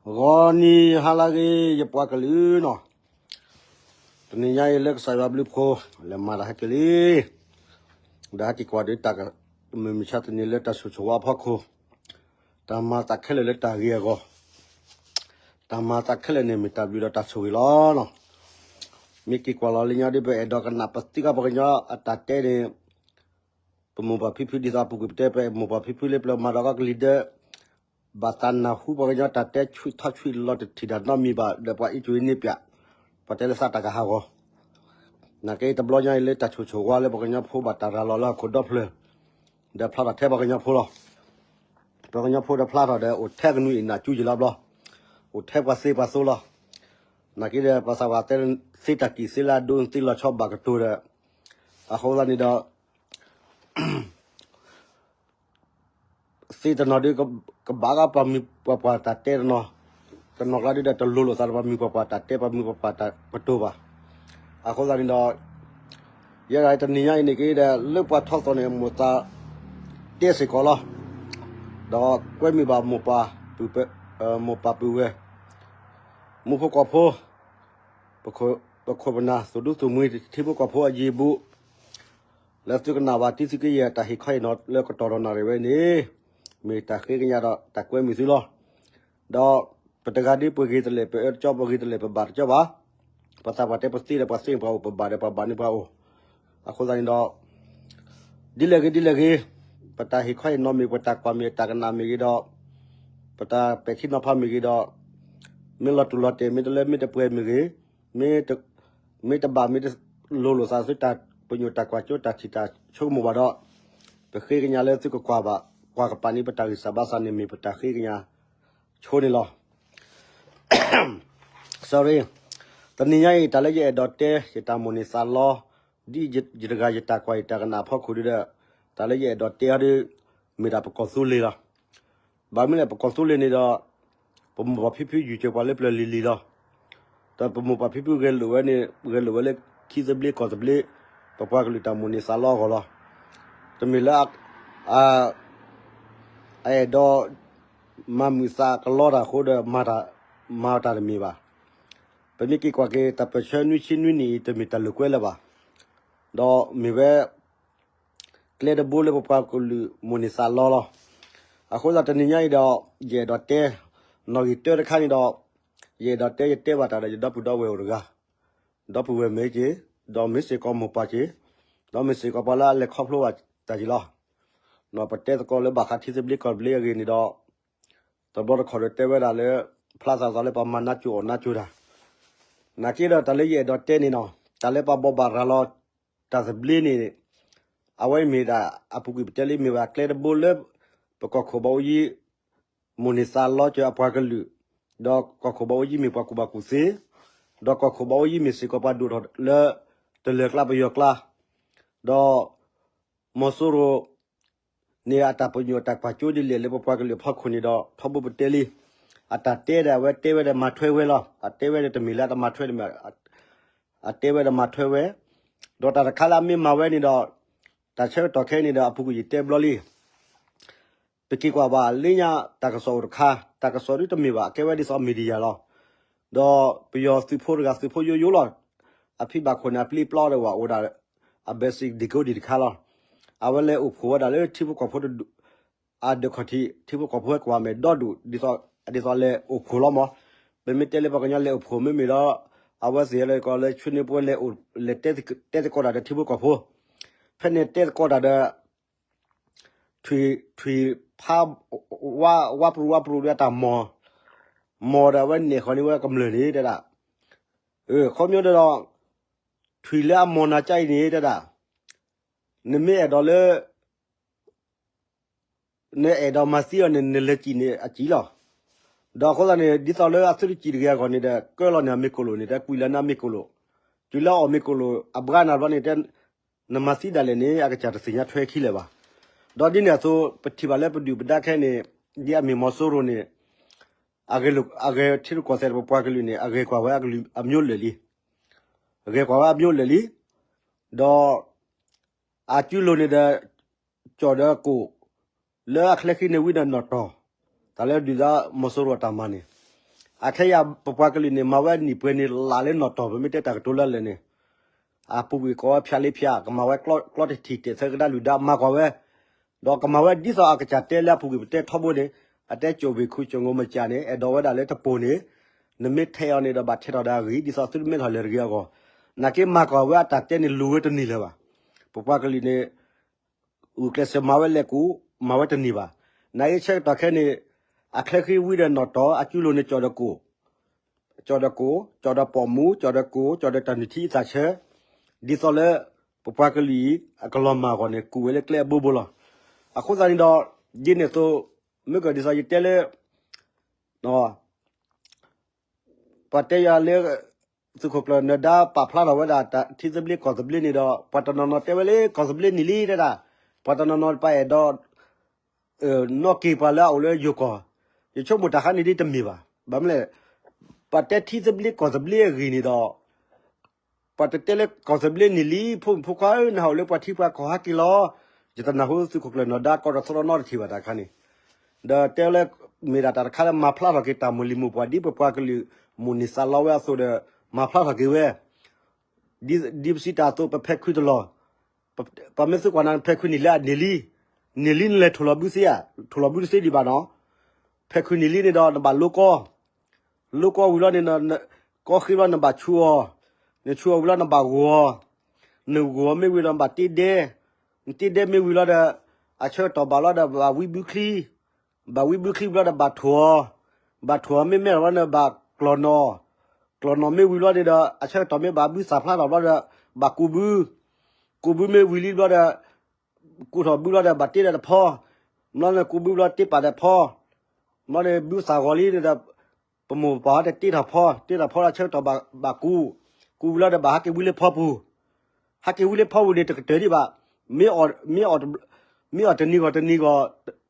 ဂီၤနံၤဟါလၢအဂ့ၤ ယပှၤကလုာ်နီၤ, တနံၤညါအံၤလၢကစၢ်ယွၤဘျုးဖှိၣ် လဲၤမၤတၢ်ဟဲက့ၤလံ, ဒီးဟဲက့ၤကွၢ်ဒုးတၢ်က မုၢ်မဆါတနံၤလၢတၢ်ဆိၣ်ဂ့ၤဆိၣ်ဝါအဖီခိၣ်, တၢ်မၤသးခဲလၢာ်လၢတၢ်ဂ့ၤအဂီၢ်, တၢ်မၤသးခဲလၢာ်န့ၣ်မ့ၢ်တၢ်ဘျုးဒီးတၢ်ဆိၣ်ဂ့ၤလီၤနီၤ. မ့ၢ်က့ၤကွၢ်လီၤလၢညါဒီး ပအဲၣ်ဒိးကနၣ်ပသံကီၢ်ပှၤကညီအတၢ်တဲန့ၣ် ပမိၢ်ပၢ်ဖံဖု ဒ်သိးအပူၤကွံာ်ပတဲ ပမိၢ်ပၢ်ဖံဖုလၢပျၢၤမၤဒီးကီၢ်ကလံၤဒၢး ဘၣ်သးနၢ်ဟူပှၤကညီတၢ်တဲဆူၣ်ထီၣ်ဆူၣ်လီၤတထံၣ်တၢ်နီတမံၤဘၣ် ဒီးပှၤအံးကွံာ်န့ၢ်ပၠး, ပှၤတဲလၢသးတၢ်ကဟးဂီၤ, နာ်က့တဘျီညါအံၤလၢတၢ်ဆိၣ်ဂ့ၤဆိၣ်ဝါလၢပှၤကညီဖိဘၣ်တၢ်ရၤလီၤလၢဟီၣ်ခိၣ်ဒီဖျၢၣ်, ဒီးဖျါထီၣ်ထဲပှၤကညီဖိလီၤ. ပှၤကညီဖိဒီးဖျါထီၣ်ဒီး အိၣ်ထဲကနွံအံၤနၢ်ကၠူယံာ်လီၤဘျီ, အိၣ်ထဲပှၤသ့ပှၤသိလီၤ. နာ်က့ဒီး ပှၤသးပှၢ်တဲ သ့တၢ်ကံၢ်သ့လၢအဒိ သ့လီၤဆီဘၣ်ကတိၤဒီး အဃိသတးန့ၣ်ဒီး သ့တနီၤဒီး ကဘၣ်ကပှၤမုၢ်ပှၤပှၢ်တၢ်တဲတနီၤ, တနီၤကျါဒုဒီး တလိၤလိာ်သးဒီးပှၤမုၢ်ပှၤပှၢ်တၢ်တဲ ပှၤမုၢ်ပှၤပှၢ်တၢ်ကတိၤဘၣ်. အဃိသတးန့ၣ်ဒီး ယဲဒၣ်တနံၤညါအံၤန့ၣ်က့ဒီး လၢပှၤထီၣ်သီန့ၣ် မိၢ်သးတဲစ့ၢ်ကီးလီၤ. ဒီးကွဲမုာ်ဘၣ်မိၢ်ပၢ်ပုၢ်ဝဲၢ်, မူဖိကွီၢ်ဖိ, ပခိၣ်ပနၢ် သူၣ်ဒူသူၣ်မှံ ထံဖိကီၢ်ဖိအယံၤဘူး လၢသုကနၣ်ဘၣ်တံသုကယဲၢ်တၢ်ဟ့ၣ်ခီဟ့ၣ်နီၤလၢကတီၢ်ဒီးနၣ်ရံၣ်ဝဲန့ၣ် မ့ၢ်တၢ်ဃ့ကညးဒီးတၢ်ကွဲမုာ်သုလီၤ. ဒီးပတဂၤဒ်ပဂ့ၤတလဲာ် ပအၢတကၠီ ပဂ့ၤတလဲာ် ပဘၣ်တကၠီဘၣ်. ပှၤသးပှၢ်တဲ ပသ့ဒီးပှၤသ့န့ၣ်ပှၤအိၣ် ပဘၣ်ဒီးပှၤဘၣ်န့ၣ်ပှၤအိၣ်. အဃိသတးန့ၣ်ဒီး ဒ်လဲၣ်ဂ့ၤဒ်လဲၣ်ဂ့ၤ, ပတၢ်ဟ့ၣ်ခီဟ့ၣ်နီၤမ့ၢ် ပတၢ်ကွၢ်မ့ၢ် တၢ်ကနၣ်မ့ၢ်ဂ့ၤဒီး ပတၢ်ပဲာ်ထံနီၤဖးမ့ၢ်ဂ့ၤဒီး မ့ၢ်လီၤတူၢ်လီၤတဲာ် မ့ၢ်တလၢမ့ၢ်တပှဲၤမ့ၢ်ဂ့ၤ, မ့ၢ်တဘၣ်မ့ၢ်တလိၤလိာ်သးသုတၢ်ပညိၣ်တၢ်ကွၢ်စိတၢ်ထံၣ်တၢ်ဆိကမိၣ်ဘၣ်ဒီး ပဃ့ကညးလၢသုကကွၢ်ဘၣ် ကွၢ်ကပၤန့ၣ် ပတၢ်ဂံၢ်စၢ်ဘါစၢ်န့ၣ်မ့ၢ်ပတၢ်ဃ့ကညးဆိန့ၣ်လီၤ. Sorry, တနံၤညါအံၤ တၢ်လၢယအဲၣ်ဒိးတဲ ယတၢ်မိၣ်န့ၢ်သးလီ ဒ်ယတဂၤယတၢ်ကွၢ်ယတၢ်ကနၣ်အဖီခိၣ်ဒုဒီး တၢ်လၢယအဲၣ်ဒိးတဲအီၤဒု မ့ၢ်ဒၣ်ပကီၢ်သူလ့ၤလီၤ. ဘၣ်မနုၤလဲၣ် ပကီၢ်သူလ့ၤန့ၣ်ဒီး ပမိၢ်ပၢ်ဖံဖုယုၢ်စၢၤပှၤလၢပျၢၤလံၤလံၤလီၤ. ဒီးပမိၢ်ပၢ်ဖံဖုဂဲၤလိာ်ဝဲန့ၣ် ဂဲၤလိာ်ဝဲလၢခံသဘျ့ကီၢ်သဘျ့ ပပှၤကလုာ်တၢ်မိၣ်န့ၢ်သးလီအဂီၢ်လီၤ. တမ့ၢ်လၢ အအဲၣ်ဒိး မၤမုာ်သးကလီတၢ်အဃိဒီး မၤတၢ်တမ့ၢ်ဘၣ်. ပမ့ၢ်က့ၤကွၢ်က့ၤ တၢ်ပၢၢ်ဆၢနွံဆံနွံနံၣ်အံၤ တမ့ၢ်တၢ်လိာ်ကွဲလၢၤဘၣ်. ဒီးမ့ၢ်ဝဲ ကျဲတဘိလၢပပှၤကလုာ်မိၣ်န့ၢ်သးလီလီၤ. အဃိသတးတနံၤညါအံၤဒီး ယအဲၣ်ဒိးတဲ နီၣ်ဂံၢ်တၢတခါန့ၣ်ဒီး ယအဲၣ်ဒိးတဲ ယတဲဘၣ်တၢ်ဒီးယဒီပုၢ်ဒီဝဲၢ်အိၣ်တဂၤ, ဒီပုၢ်ဝဲၢ်မ့ၢ်က့ၤ, ဒီးမ့ၢ်စ့ၢ်ကီးမိၢ်ပၢ်က့ၤ, ဒီးမ့ၢ်စ့ၢ်ကီးပှၤလၢအလဲၤခီဖျိဘၣ်တၢ်က့ၤလီၤ. ပတဲသကိးလၢဘၣ်ဃးထံသဘျ့ကီၢ်သဘျ့အဂ့ၢ်န့ၣ်ဒီး တဘျီတခီၣ်ဒီးတဲဝဲဒၣ်လၢ ဖျါသးသီလၢပှၤမၤနါစိၤအီၣ်နါစိၤတၢ်, နာ်က့ဒီးတၢ်လၢယအဲၣ်ဒိးတဲန့ၣ်နီၤ တၢ်လၢပှၤဘိးဘၣ်ရၤလီၤတၢ်သဘျ့န့ၣ် အဝဲမ့ၢ်ဒၣ် အပူၤကွံာ်ပတဲလံမ့ၢ်ဝဲဒၣ်ကျဲတဘိလၢ ပကီၢ်ခိၣ်ဘၣ်အိယံၤ မိၣ်န့ၢ်သးလီစၢၤအပှၤကလုာ်, ဒီးကီၢ်ခိၣ်ဘၣ်အိယံၤမ့ၢ်ပှၤကူၣ်ဘၣ်ကူၣ်သ့, ဒီးကီၢ်ခိၣ်ဘၣ်အိယံၤမ့ၢ်စ့ၢ်ကီးပှၤဒိၣ်ထီၣ်လၢ တလၢၤကျါပယီၤကျါ, ဒီး မီၤစိရိၤ န့ၣ်အတၢ်ပညိၣ်အတၢ်ကွၢ်စိဒ်လဲၣ်လၢပပှၤကလုာ်အဖီခိၣ်န့ၣ်ဒီး ထီဘိပတဲလံ, အတၢ်တဲဒီးအဝဲတဲဝဲဒီးမၤထွဲဝဲလီၤ. အတဲဝဲဒီးတမ့ၢ်လၢအတမၤထွဲတမ့ၢ်, အတဲဝဲဒီးမၤထွဲဝဲ, ဒီးတၢ်တခါလၢအမ့ၢ်မၤဝဲန့ၣ်ဒီး တၢ်ဆၢကတီၢ်ခဲအံၤန့ၣ်ဒီး အပူၤကွံာ်ယတဲဘျီလံ ပက့ၤကွၢ်ဘၣ်လၢညါ တၢ်ကစီၣ်အိၣ်တခါ, တၢ်ကစီၣ်ဒ်တမ့ၢ်ဘၣ် အကဲဝဲဒ်သိး media လီၤ. ဒီးပယီၤသုးဖိတဂၤ သုးဖိယိယိလီၤ. အဖံဘၣ်ခိၣ်န့ၣ် အပျံၤပျီဒီးဝဲအိၣ်ဒၣ် အ basic degree တခါလီၤ. အဝဲလဲၤအိၣ်ဖှိၣ်ဝဲဒၣ်လၢထံဖိကီၢ်ဖိ အဒုးခီၣ်ထံး ထံဖိကီၢ်ဖိဟဲကွၢ်မဲာ်ဒီဒူၣ် ဒ်သိးလဲၤအိၣ်ဖှိၣ်လီၤမး. ပမ့ၢ်တဲလၢပှၤကညီလဲၤအိၣ်ဖှိၣ်မ့မ့ၢ်ဒီး အဝဲသ့ၣ်လၢကီးလၢဆွေးနွေးပွဲ လဲၤတဲသကိးတၢ်ဒီးထံဖိကီၢ်ဖိ, ဖဲန့ၣ်တဲသကိးတၢ်ဒီး ထွံၣ်ဖး ဝါပရူၤဝါပရူၤဒီးအတၢ်မီၢ်, မီၢ်ဒီးအဝဲနဲၣ်ဃီၤန့ၢ်ဝဲကမျၢၢ်န့ၣ်တဲဒၣ်, ခီပညီဒီး ထွံၣ်လၢအမီၢ်နၤကအံၤန့ၣ်တဲဒၣ်, နမ့ၢ်အဲၣ်ဒိးလၢ နအဲၣ်ဒိးမၤသံအီၤန့ၣ် နလဲၤစံၣ်န့ၣ်အစံၣ်လီၤ. ဒီးအဃိသတးန့ၣ် ဒ်သိးလၢအသုတစံၣ်တဂ့ၤအဂီၢ်န့ၣ်ဒီး ကၢလီၤန့ၣ်အမ့ၢ်ကိၣ်လိၣ်န့ၣ် တဲကွံာ်လၢနမ့ၢ်ကိၣ်လိၣ်, တုၤလၢအအီၣ်မ့ၢ်ကိၣ်လိၣ် အဘှါနၤဘျီန့ၣ်တဲ နမၤသံဒၣ်လဲာ်န့ၣ် အကစၢ်တသ့ၣ်ညါထွဲခံလဲၣ်ဘၣ်. ဒီးဒ်န့ၣ်အသိး ပထံၣ်ဘၣ်လၢပဒုၣ်ပဒါခဲအံၤန့ၣ် ဒ်အမ့ၢ်မီၤစိရိၤန့ၣ် အဂဲၤလိာ် အဂဲၤထံရူၢ်ကီၢ်သဲးပပှၤကလုာ်န့ၣ် အဂဲၤကွၢ်ဝဲအကလုာ်အမျိုးလၢာ်လံ. အဂဲၤကွၢ်ဝဲအမျိုးလၢာ်လံ. ဒီး အစုလိၤန့ၣ်ဒီး ကၠီၣ်ဒီးကိၣ် လၢအချဲဃံန့ၣ်ဝံၤဒီးနီၢ်တီၢ်, တၢ်လၢဒုၣ်ဒါမီၤစိရိၤအတၢ်မၤန့ၣ်, အခဲအံၤပပှၤကလုာ်န့ၣ် မၤဝဲအနံၣ်ပှဲၤန့ၣ် လးလၢနီၢ်တီၢ် ပမ့ၢ်တဲတၢ်ကတိၤလၢလၢာ်န့ၣ်, အပူၤကွံာ်ကိးဝဲဖၠးလ့ဖၠး ကမၤဝဲကျီတထံၣ်တဲာ်သၢကဒါလုၢ်ဒါ မၤကွၢ်ဝဲ, ဒီးကမၤဝဲဒ်သိးအကစၢ်တဲလၢအပူၤကွံာ် ပတဲထီဘိန့ၣ်, အတဲ ကၠိၣ်ဘ့ၣ်ခူ ကၠိၣ်ငိၢ်မကၠးန့ၣ် အဲၣ်ဒိးဝဲဒၣ်လၢတပိၢ်န့ၣ်, နမ့ၢ်ထဲးအီၤန့ၣ်ဒီး ဘၣ်ထဲးထီၣ်ဒီးအဂံၢ် ဒ်သိးသုတမဲထီၣ်လၢၤတဂ့ၤအဂီၢ်, နာ်က့မၤကွၢ်ဝဲအတၢ်တဲန့ၣ် လိၤဝဲတန့ၢ်လၢၤဘၣ်. ပပှၤကလုာ်န့ၣ် ဂုာ်ကျဲးစၢးမၤဝဲလဲၤကူၣ် မၤဝဲတန့ၢ်ဘၣ်. နာ်က့ဆၢကတီၢ်ခဲအံၤန့ၣ် အချၢဃံဝံဒီးနီၢ်တီၢ် အစုလိၤန့ၣ် ကၠီၣ်ဒီးကိၣ်, ကၠီၣ်ဒီးကိၣ်, ကၠီၣ်ဒီးပိာ်မူ, ကၠီၣ်ဒီးကိၣ်, ကၠီၣ်ဒီးတၢ်နုၢ်ထံအသးဆၢ, ဒ်သိးလၢ ပပှၤကလုာ်အံၤ အကလီၤမၢ်အဂီၢ်န့ၣ် ကူၣ်ဝဲလၢကျဲအဘိဘိလီၤ. အဃိသတးန့ၣ်ဒီး ဒ်န့ၣ်အသိး မ့ၢ်ကဒ်သိးယတဲလၢ ပှၤတဲယၤလၢ သုးခိၣ်ကျၢၢ်နၢၤဒါ ပာ်ဖျါထီၣ်ဝဲဒၣ် ထံသဘျ့ကီၢ်သဘျ့န့ၣ်ဒီး ပှၤတနီၤနီၤတဲဝဲလၢ ကီၢ်သဘျ့န့ၣ်လံတဲဒၣ်, ပှၤတနီၤနီၤပှၤအဲၣ်ဒိး နီၣ်က့ၤပှၤလၢအအိၣ်လၢယိၤကီၢ်, ယဆိကမိၣ်တၢ်ခါန့ၣ်ဒ်တမ့ၢ်ဘၣ်. ဘၣ်မနုၤလဲၣ်, ပှၤတဲထံသဘျ့ကီၢ်သဘျ့အဂ့ၢ်န့ၣ်ဒီး ပှၤတတဲလၢကီၢ်သဘျ့န့ၣ်လံ ဖိမုၣ်ဖိခွါဧၢ နဟးအိၣ်လၢပှၤထံပှၤကီၢ်ဟဲက့ၤလီၤ. ယတနၢ်ဟူသုးခိၣ်ကျၢၢ်နၢၤဒါကိးတသီနီတထံၣ်ဘၣ်တၢ်ခါန့ၣ်, ဒီးတဲလၢ မ့ၢ်ဒၣ်တၢ်တခါလၢမၤဖျါထီၣ်က့ၤတၢ်မိၢ်လံၤမိၢ်ပှၢ် ဒ်ပပှၤကလုာ်မိၢ်န့ၢ်သးလီဝဲအသိးဒီး မၤဖျါထီၣ်က့ၤဝဲ ဒ်ပစံးတၢ်အသိး ပဖဲခုတလီၢ်, ပမ့ၢ်သံကွၢ်နၤ ဖဲခုန့ၣ်လံ အန့ၣ်လံ, န့ၣ်လံနလဲၤထိၣ်လီၤဘုသ့ဧါ, ထိၣ်လီၤဘုတသ့ဒံးဘၣ်နီၤ. ဖဲခုန့ၣ်လံန့ၣ်ဒီး နဘၣ်လိကီ, လိကီဝံၤလီၤန့ၣ် ကီဃ့ဘျီနဘၣ်ဆူအီၤ, နဆူအီၤဝံၤလီၤနဘၣ်ဂီၤအီၤ, နဂီၤအီၤမ့ၢ်ဝံၤဒီးနဘၣ်တ့ဒဲ, နတ့ဒဲမ့ၢ်ဝံၤလီၤဒီး အဆၢကတီၢ်ဘၣ်လီၤဒီးဘၣ်ဝံဘုချံ ဘၣ်ဝံဘုချံဘျီဒီးဘၣ်ထိၣ်အီၤ, ဘၣ်ထိၣ်အီၤမ့ၢ်မဲထီၣ်ဘျီန့ၣ်ဘၣ်ကျီၢ်နီၣ်, ကျီၢ်နီၣ်မ့ၢ်ဝံၤဘျီန့ၣ်ဒီး အဆၢကတီၢ်မ့ၢ်ဘၣ်ဘုသၣ်ဖျါထီၣ်ဘျီဒီး ဘၣ်ကူးဘု, ကူးဘုမ့ၢ်ဝံၤလံဘျီဒီး ကူးထီၣ်ဘုဘျီဒီးဘၣ်တ့ဒီးတဖီ, ဘျီန့ၣ်ကူးဘုဘျီတ့ပာ်ဒီးဖီ, ဘျီန့ၣ်ဘုသၣ်ဂီၤလံန့ၣ်ဒီး ပမိၢ်ပပၢ်ဟီတတ့ထီၣ်ဖီ, တ့ထီၣ်ဖီလၢဆၢကတီၢ်ဘၣ်ကူး, ကူးဝံၤလီၤဒီးဘၣ်ဟဲက့ၤဝံလၢဖီပူၤ, ဟဲက့ၤဝံလၢဖီပူၤန့ၣ် တကတၢၢ်ဒံးဘၣ်, မ့ၢ်အီၣ်, မ့ၢ်အီၣ်တနံၤဂီၤတနံၤဂီၤ,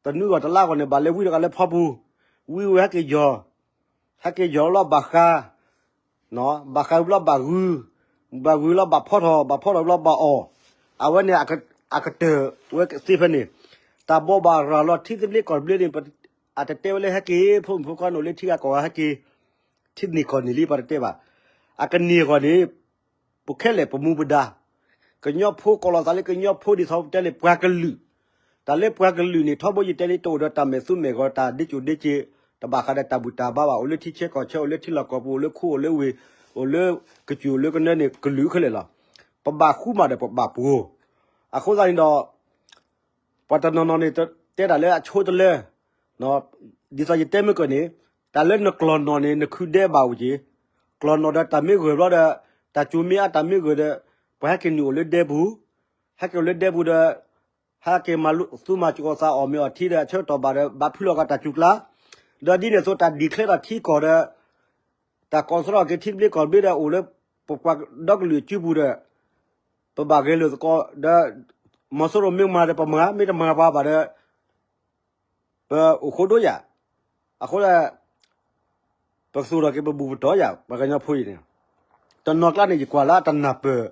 တနွံဂီၤတလါဂီၤန့ၣ် ဘၣ်လဲၤဝံတဂၤလၢဖီပူၤ, ဝံဝံဟဲက့ၤယီၤ, ဟဲက့ၤယီၤလီၤဘၣ်ဃး, ဘၣ်ဃးဝံလီၤဘၣ်ဂုၤ, ဘၣ်ဂုၤလီၤဘၣ်ဖီထီၣ်, ဘၣ်ဖီထီၣ်လီၤဘၣ်အီၣ်, အဝဲန့ၣ် အကတၢၢ်ဝဲသ့ဖဲန့ၣ်, တၢ်ဘိးဘၣ်ရၤလီၤထံသဘျ့ကီၢ်သဘျ့န့ၣ် အတတဲဝဲလၢဟဲက့ၤ ဖိမုၣ်ဖိခွါန့ၣ်အိၣ်လၢထံဂၤကီၢ်ဂၤဟဲက့ၤ, ထံန့ၢ်ကီၢ်န့ၢ်လံ ပှၤတတဲဘၣ်, အကန့ၢ်အဂီၢ်န့ၣ် ပခဲလၢာ်ပမူပဒါ, ကညီဖိကိးလီၤသးလၢကညီဖိဒ်သိးပတဲလၢပှၤကလုာ်, တၢ်လၢပှၤကလုာ်န့ၣ် ထီဘိယတဲလံ တအိၣ်ဒီးတၢ်မဲာ်သူမဲာ်ဂီၤ တၢ်ဒ့ကၠိၣ်ဒ့က့ၤ, တဘၣ်ဃးဒီးတၢ်ဘူၣ်တၢ်ဘါဘၣ်, အိၣ်လၢထံဆၢကီၢ်ဆၢ အိၣ်လၢထံလီၢ်ကီၢ်ပူၤ အိၣ်လၢခူအိၣ်လၢဝ့ၢ်, အိၣ်လၢကစၢၢ်အိၣ်လၢကနၢန့ၣ် ကလုာ်ခဲလၢာ်လီၤ. ပဘၣ်ဃူမးဒီးပဘၣ်ပှိၤ, အဃိသတးန့ၣ်ဒီး ပှၤတနီၤနီၤန့ၣ် တဲတၢ်လၢအဆိတလၢ, ဒ်သိးယတဲမ့ၢ်ကီၢ်န့ၣ်, တၢ်လၢနကျီၢ်နီၣ်န့ၣ် နခုဒဲဘၣ်အိၣ်က့ၤ, ကျီၢ်နီၣ်ဒီးတၢ်မ့ၢ်ဂၢၢ်ဘျီဒီး, တၢ်ကၠိမ့ၢ်အါတၢ်မ့ၢ်ဂၢၢ်ဒီး, ပှၤဟဲက့ၤနုာ်အိၣ်လၢဒဲပူၤ, ဟဲက့ၤအိၣ်လၢဒဲပူၤဒီး, ဟဲက့ၤမၤသူမၤကၠိၤသးအီၣ်မ့ၤအီထံဒီး အဆၢကတီၢ်ဘၣ်ဒီး ဘၣ်ဖုလီၤက့ၤတၢ်စူၤကျါ, ဒီးဒ်န့ၣ်အသိးတၢ် declare ထီၣ်ထံကီၢ်ဒီး တၢ်ကိးသရၣ်က့ၤထံသဘျ့ကီၢ်သဘျ့ဒီး အိၣ်လၢပပှၤဒီကလုာ်အစုပူၤဒီး ပဘၣ်ဂဲၤလိာ်သကိးဒီး မီၤစိရိၤမ့ၢ်မၤဒီးပမၤ, မ့ၢ်တမၤပှၤဘၣ်ဒီး ပအိၣ်ဃိဒိၣ်ယၤ, အဃိဒီး ပကသူၣ်ထီၣ်က့ၤပဘူၣ်ပတီၢ်ယၤ ပှၤကညီဖိအံၤန့ၣ်, တနီၤကျါန့ၣ် ယကွၢ်လၢအတနၢ်ပၢၢ်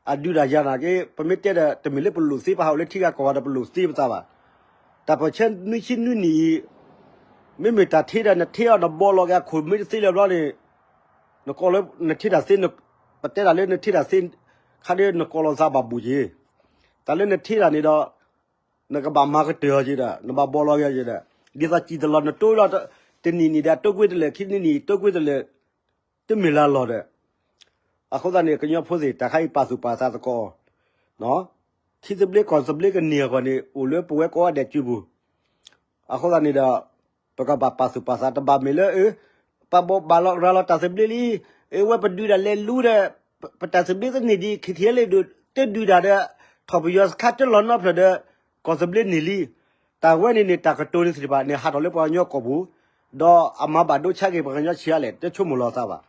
အဒုးတၢ်ယၤနာ်က့ ပမ့ၢ်တဲဒီး တမ့ၢ်လၢပလိၣ်သ့ ပဟးအိၣ်လၢထံဂၤကီၢ်ဂၤဒီးပလိၣ်သ့ပသးဘၣ်. တၢ်ပၢၢ်ဆၢနွံဆံနွံနံၣ်အံၤ မ့မ့ၢ်တၢ်ထ့ဒီး နထ့အီၤနဘီလီၤက့ၤအခိၣ်မ့ၢ်တသ့လၢၤဘျီန့ၣ် နကိးလၢနထ့တၢ်သ့, ပတဲတၢ်လၢနထ့တၢ်သ့ ခါဒ်နကိးလီၤသးဘၣ်ဘူၣ်က့ၤ, တၢ်လၢနထ့တၢ်န့ၣ်ဒီး နကဘၣ်မၤကတၢၢ်အီၤက့ၤဒီး နဘၣ်ဘီလီၤက့ၤက့ၤဒီး ဒ်သိးစံၣ်တလီၤနတိလီၤ တနံၣ်နံၣ်ဒီး တိကွ့တလဲာ် ခံနံၣ်နံၣ်တိကွ့တလဲာ် တမ့ၢ်လၢလီၢ်ဒီး အဃိသတးန့ၣ် ကညီဖိသ့ၣ် တၢ်ခါအံၤပာ်သူၣ်ပာ်သးသကိး ထံသဘျ့ကီၢ်သဘျ့ကန့ၢ်အဂီၢ်န့ၣ် အိၣ်လၢပဝဲကိးဂၤဒဲးစုပူၤ, အဃိသတးန့ၣ်ဒီး ပကဘၣ်ပာ်သူၣ်ပာ်သး တဘၣ်မ့ၢ်လၢ ပဘိးဘၣ်လီၤရၤလီၤတၢ်သဘျ့လံ, အဝဲပဒုးတၢ်လဲၤလူဒီး ပတၢ်သဘျ့သန့ၢ်ဒံး ခံထံၣ်လၢဒိၣ် တဒုးတၢ်ဒီး ထီၣ်ပယီၤစခါတလီၤနီဖျၢၣ်ဒီး ကီၢ်သဘျ့န့ၢ်လံ. တၢ်ဝဲန့ၣ်န့ၣ် တၢ်ကတိၤန့ၣ်သ့ၣ်တဖၣ်န့ၣ် ဟးထီၣ်လၢပှၤကညီကီၢ်ပူၤ, ဒီးအမၤဘၣ်ဒိဆါက့ၤပှၤကညီဆံးအါလဲၣ် တဆိကမိၣ်လီၤသးဘၣ်.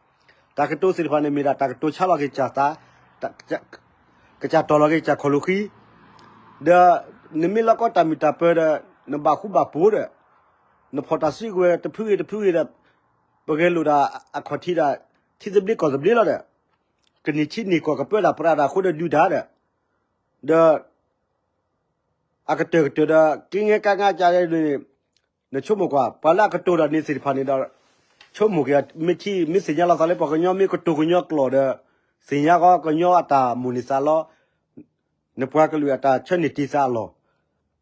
တၢ်ကတိၤသ့ၣ်တဖၣ်န့ၣ် မ့ၢ်ဒၣ်တၢ်ကတိၤဆါလီၤက့ၤကစၢ်သး ကစၢ်တီၢ်လီၤက့ၤကစၢ်ခီၣ်လိာ်ဃံ, ဒီးနမ့ၢ်လီၤကီတၢ်မုာ်တၢ်ပၢၤဒီး နဘၣ်ဃူဘၣ်ပူၤဒီး နဖီၣ်တၢ်စုကဝဲၤတဖုဂ့ၤတဖုဂ့ၤဒီး ပဂဲၤလိာ်ဒၣ်အခီၣ်ထံးဒၣ် ထံသဘျ့ကီၢ်သဘျ့လီၤဒီး ကန့ၢ်ထံန့ၢ်ကီၢ်ကပၢတၢ်ပြးတၢ်အဃိဒီးဒုးတၢ်ဒီး ဒီး အကတၢၢ်ကတၢၢ်ဒီး က့ငဲကါငါကါန့ၣ် နဆိကမိၣ်ကွၢ် ပှၤလၢအကတိၤတၢ်န့ၣ်သ့ၣ်တဖၣ်န့ၣ်ဒီး ဆိကမိၣ်က့ၤ မ့ၢ်ထံၣ် မ့ၢ်သ့ၣ်ညါလီၤသးလၢပှၤကညီမ့ၢ်ကတိၤကညီကျိာ်ဒီး သ့ၣ်ညါဃီကညီအတၢ်မိၣ်န့ၢ်သးလီ နပှၤကလုာ်အတၢ်ဆၢန့ၢ်တ့ၢ်သးအလီၢ်,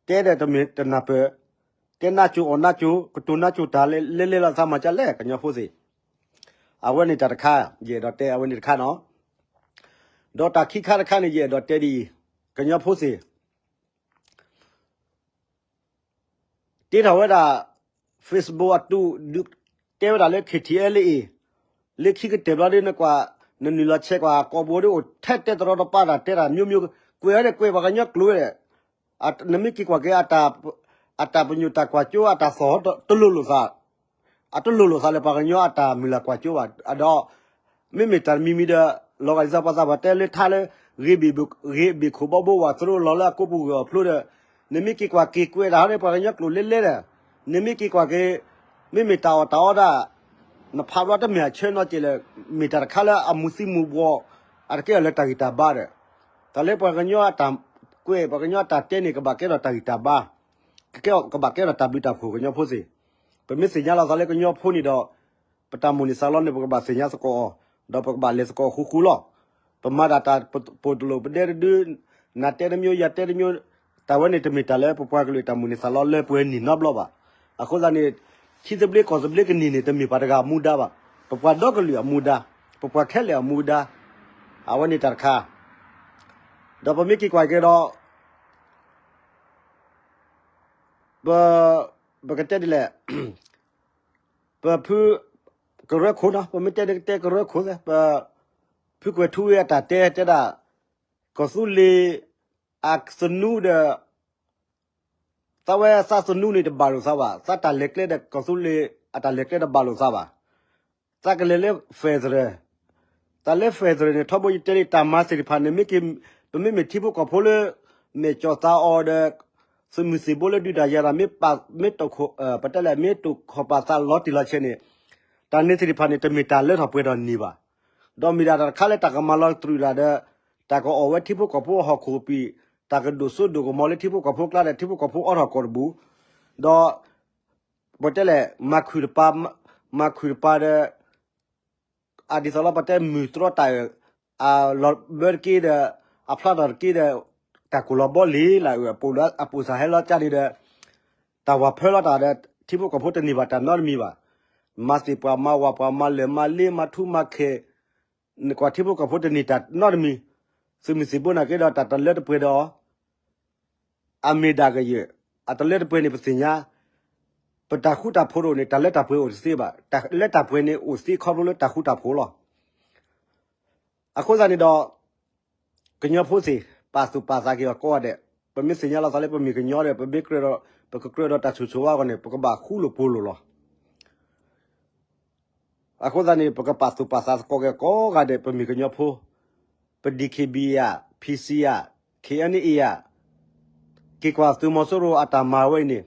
တဲဒီးတမ့ၢ်တနၢ်ပၢၢ်, တဲနါစိၤအီၣ်နါစိၤ ကတိၤနါစိၤတၢ်လဲၤလဲၤလီၤသးမၤကလဲၣ် ကညီဖိသ့ၣ်, အဝဲန့ၣ်တၢ်တခါ, ယအဲၣ်ဒိးတဲအဝဲန့ၣ်တခါနီၤ, ဒီးတၢ်ခံခါတခါန့ၣ် ယအဲၣ်ဒိးတဲဒ်အံၤ, ကညီဖိသ့ၣ် တ့ထီၣ်ဝဲဒၣ် Facebook အတု, တဲဝဲဒၣ်လၢ KTLA လၢခံကတၢၢ်ဘျီဒ်နကွၢ်, နနုာ်လီၤဆဲးကွၢ် ကိာ်ဘိဒ်အိၣ်ထဲတဲတရီတပါတၢ်တဲတၢ်မျိုးမျိုး, ကွဲးဝဲဒၣ်ကွဲးပှၤကညီကျိာ်ဝဲဒၣ်, နမ့ၢ်က့ၤကွၢ်က့ၤ အတၢ်ပညိၣ်တၢ်ကွၢ်စိ အတၢ်သီၣ်တလိၣ်လိာ်သး အတလိၣ်လိာ်သးလၢပှၤကညီအတၢ်မုၢ်လၢ်ကွၢ်စိဘၣ်, ဒီး မ့မ့ၢ်တၢ်တမံၤမံၤဒီး လီၤဂာ်ဒ်သိးပှၤသးပှၢ်တဲလၢထါလၢ ဂ့ၤဘ့ၣ်ခိၣ်ဘီဘိဝးသရိလီၤလၢအကိးပူၤဂၢၢ်အဖျိဒီး နမ့ၢ်က့ၤကွၢ်က့ၤကွဲးတၢ်ဟီဒီးပှၤကညီကျိာ်လဲလဲဒီး နမ့ၢ်က့ၤကွၢ်က့ၤ မ့မ့ၢ်တၢ်အီၣ်တၢ်အီဒၣ် နဖးဘျီတမ့ၢ်အဆၢနီတစဲးလၢ မ့ၢ်တၢ်တခါလၢအမူၤသံမူၤဘှီး အတကဲအီၤလၢတၢ်ဂံၢ်တၢ်ဘါဒီး တၢ်လၢပှၤကညီအတၢ်ကွဲး ပှၤကညီအတၢ်တဲန့ၣ် ကဘၣ်ကဲထီၣ်တၢ်ဂံၢ်တၢ်ဘါ, ကကဲ ကဘၣ်ကဲထီၣ်တၢ်ဘျုးတၢ်ဖှိၣ်ကညီဖိသ့ၣ်, ပမ့ၢ်သ့ၣ်ညါလီၤသးလၢကညီဖိန့ၣ်ဒီး ပတၢ်မိၣ်န့ၢ်သးလီန့ၣ် ပကဘၣ်သ့ၣ်ညါသကိးအီၤ, ဒီးပကဘၣ်လဲၤသကိးအီၤဃူဃူလီၤ. ပမၤဒၣ်တၢ်ပိာ်တလိာ်ပဒဲတဒု, နၤတဲတမျိုး ယၤတဲတမျိုး, တၢ်ဝဲန့ၣ်တမ့ၢ်တၢ်လၢပပှၤကလုာ်တၢ်မိၣ်န့ၢ်သးလီလၢပှဲၤနံၣ်နီတဘျီဘၣ်. အဃိသတးန့ၣ် ထံသဘျ့ကီၢ်သဘျ့ကန့ၢ်န့ၣ် တမ့ၢ်ပှၤတဂၤအမူဒါဘၣ်, ပပှၤဒီကလုာ်အမူဒါ, ပပှၤခဲလၢာ်အမူဒါ, အဝဲန့ၣ်တၢ်တခါ, ဒီးပမ့ၢ်က့ၤကွၢ်က့ၤဒီး ပ ပကတဲဒ်လဲၣ်, ပဖုကရၢခိၣ်နီၤ, ပမ့ၢ်တဲဒ်ကတဲကရၢခိၣ်သ့ၣ်, ပဖုကွဲၤထူဝ့အတၢ်တဲတဲဒၣ် ကီၢ်သူလ့ၤအသနူဒီး သးဝဲသးသနူန့ၣ်တဘၣ်လိာ်သးဘၣ်, သးတၢ်လဲၤကျဲဒီးကီၢ်သူလ့ၤ အတၢ်လဲၤကျဲတဘၣ်လိာ်သးဘၣ်. သးကလဲၤလၢ federal, တၢ်လၢ federal န့ၣ် ထီဘိယတဲလံ တၢ်မၤသ့ၣ်တဖၣ်န့ၣ် မ့ၢ်က့ၤ ပမ့မ့ၢ်ထံဖိကီၢ်ဖိလၢ မဲာ်ကၠီၣ်သးအီၤဒီး သုးမုၢ်သံၣ်ဘိလၢဒုးတၢ်ယၤတၢ် မ့ၢ်ပာ် မ့ၢ်တိာ်ခိၣ် ပတဲလဲၣ် မ့ၢ်တိာ်ခီၣ်ပာ်သးလီၤတံၢ်လီၤဆဲးန့ၣ် တၢ်န့ၣ်သ့ၣ်တဖၣ်န့ၣ် တမ့ၢ်တၢ်လၢထီၣ်ပှဲၤထီၣ်န့ၢ်ဘၣ်. ဒီးမ့ၢ်ဒၣ်တၢ်တခါလၢတၢ်ကမၤလီၤတြူာ်တၢ်ဒီး တၢ်ကအီၣ်ဝဲထံဖိကီၢ်ဖိအဟီၣ်ခိၣ်ပံာ်, တၢ်ကဒိၣ်စိဒိၣ်ကမီၤလၢထံဖိကီၢ်ဖိကျါဒီး ထံဖိကီၢ်ဖိအီထီၣ်ကိာ်တဘူၣ်, ဒီး ပတဲလဲၣ် မၤခုၣ်တပၤ, မၤခုၣ်တပၤဒီး အဒ်သိးလၢပတဲမုၢ်တြီတၢ်အၢၣ်, အလီၤဘၢတက့ၢ်ဒီး အဖျါထီၣ်တက့ၢ်ဒီး တၢ်ကိၢ်လီၤဘီလံၤလၢအၢၣ် အပိာ်စၢဟဲလီၤကၢ်န့ၣ်ဒီး တၢ်ဝၤဖၢလီၤတၢ်ဒီး ထံဖိကီၢ်ဖိတန့ၢ်ဘၣ်တၢ်နီတမံၤဘၣ်. မၤသ့ၣ်ပှၢ်မၤဝၤပှၢ်မၤလၢၢ်မၤလ့မၤထူမၤခဲ, နကွၢ်ထံဖိကီၢ်ဖိတန့ၢ်တၢ်နီတမံၤ, သုးမုၢ်သံၣ်ဘိနာ်က့ဒီး တၢ်တလၢတပှဲၤဒီး အမ့ၢ်ဒၣ်ကယၢၢ်, အတလၢတပှဲၤန့ၣ် ပသ့ၣ်ညါ, ပတၢ်ဃူတၢ်ဖိးတအိၣ်န့ၣ် တၢ်လၢတၢ်ပှဲၤအိၣ်တသ့ဘၣ်, တၢ်လၢတၢ်ပှဲၤန့ၣ်အိၣ်သ့ခီဖျိလၢတၢ်ဃူတၢ်ဖိးလီၤ. အဃိသတးန့ၣ်ဒီး ကညီဖိသ့ၣ် ပာ်သူၣ်ပာ်သးက့ၤအီၤကိးဂၤဒဲး, ပမ့ၢ်သ့ၣ်ညါလီၤသးလၢပမ့ၢ်ကညီဒီး ပမ့ၢ်ကြၢးဒီး ပကကြၢးဒီးတၢ်ဆိၣ်ဆိၣ်ဝါအဂီၢ်န့ၣ် ပကဘၣ်ဃူလိာ်ဖိးလိာ်လီၤ. အဃိသတးန့ၣ် ပကပာ်သူၣ်ပာ်သးသကိးက့ၤကိးဂၤဒဲး ပမ့ၢ်ကညီဖိ, ပ DKBA ဧါ, PC ဧါ, KNA ဧါ, က့ၤကွၢ်သုးမီၤစိရိၤအတၢ်မၤဝဲအံၤန့ၣ်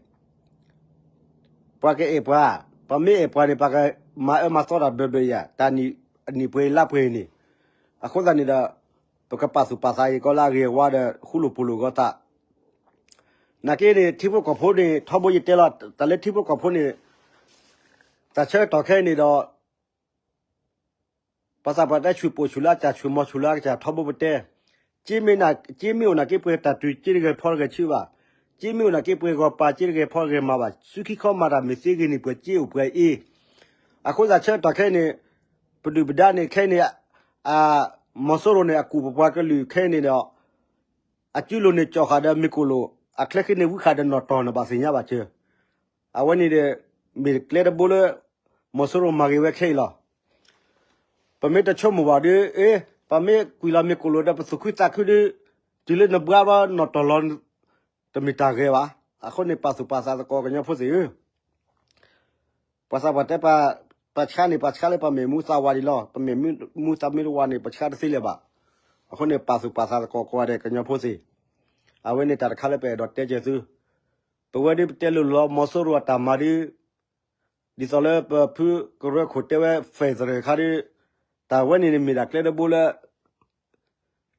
ပှၤကအဲၣ်ပှၤ, ပမ့ၢ်အဲၣ်ပှၤန့ၣ် ပကမၤအၢမၤသီတၢ်ဘျၢဘျၢယၤ, တၢ်နံၣ်အနံၣ်ပှဲၤလါပှဲၤအံၤန့ၣ်, အဃိသတးန့ၣ်ဒီး ပကပာ်သူၣ်ပာ်သးက့ၤကိးလၢအဂ့ၤအဝါဒီး ဃူလိာ်ဖိးလိာ်ဂီၢ်သး နာ်က့န့ၣ် ထံဖိကီၢ်ဖိန့ၣ် ထီဘိယတဲလီၤ တၢ်လၢထံဖိကီၢ်ဖိန့ၣ် တၢ်ဆၢကတီၢ်ခဲအံၤန့ၣ်ဒီး ပှၤသးပှၢ်တဲဆူၣ်ပိာ်ဆူၣ်လၢအကစၢ် ဆူၣ်မီၤဆူၣ်လၢအကစၢ် ထီဘိပတဲ, က့မ့ၢ်အိၣ်နာ်က့ပှဲၤတၢ်တုၤ က့တဂဲၤဖီတဂဲၤဆူဘၣ်, က့မ့ၢ်အိၣ်နာ်က့ပှဲၤဂီၤပၤ က့တဂဲၤဖီတဂဲၤမၤဘၣ်, စုခံခီမၤတၢ်မ့ၢ်သ့ဂ့ၤန့ၣ် ပှဲၤက့အိၣ်ပှဲၤအ့ အဃိသတးဆၢကတီၢ်ခဲအံၤန့ၣ် ပဒုၣ်ပဒါန့ၣ် ခဲအံၤန့ၣ် မီၤစိရိၤန့ၣ် အကူၣ်ပပှၤကလုာ်ခဲအံၤန့ၣ်ဒီး အစုလိၤန့ၣ် ကၠီၣ်ဃာ်ဒီးမ့ၢ်ကိၣ်လိာ်, အချၢဃံန့ၣ် ဝံဃာ်ဒီးနီၣ်တီၢ်န့ၣ် ဘၣ်သ့ၣ်ညါဘၣ်စၢၤ, အဝဲန့ၣ်ဒီး မ့ၢ်ကျဲတဘိလၢ မီၤစိရိၤမၤဂ့ၤဝဲခဲအံၤလီၤ. ပမ့ၢ်တဆိကမိၣ်ဘၣ်ဒီး အ့ ပမ့ၢ်ကွံာ်လီၤမ့ၢ်ကိၣ်လိာ်ဒီး ပသူၣ်ခုသးခုဒီး တုၤလၢနဘှါဘျီနီၣ်တီၢ်လီၤ တမ့ၢ်တၢ်ဂ့ၤဘၣ်. အဃိန့ၣ် ပာ်သူၣ်ပာ်သးသကိးကညီဖိသ့ၣ်ဧၢ ပှၤသးပှၢ်တဲပှၤ ပှၤဆှါန့ၣ် ပှၤဆှါလၢပှၤမဲာ်မူသးဝးဒံးလီၤ. ပမဲာ်မူသးမ့ၢ်တဝးန့ၣ် ပှၤဆှါတသ့လၢၤဘၣ်. အဃိန့ၣ် ပာ်သူၣ်ပာ်သးသကိးကိးဂၤဒဲးကညီဖိသ့ၣ်, အဝဲန့ၣ်တၢ်တခါလၢပအဲၣ်ဒိးတဲက့ၤသု, ပဝဲဒၣ်ပတဲလိၤလိၤလီၤ မီၤစိရိၤအတၢ်မၤဒ်, ဒ်သိးလၢပဖုကရၢခိၣ်တဲဝဲ federal ခါဒ်, တၢ်ဝဲန့ၣ်န့ၣ်မ့ၢ်ဒၣ်ကျဲတဘိလၢ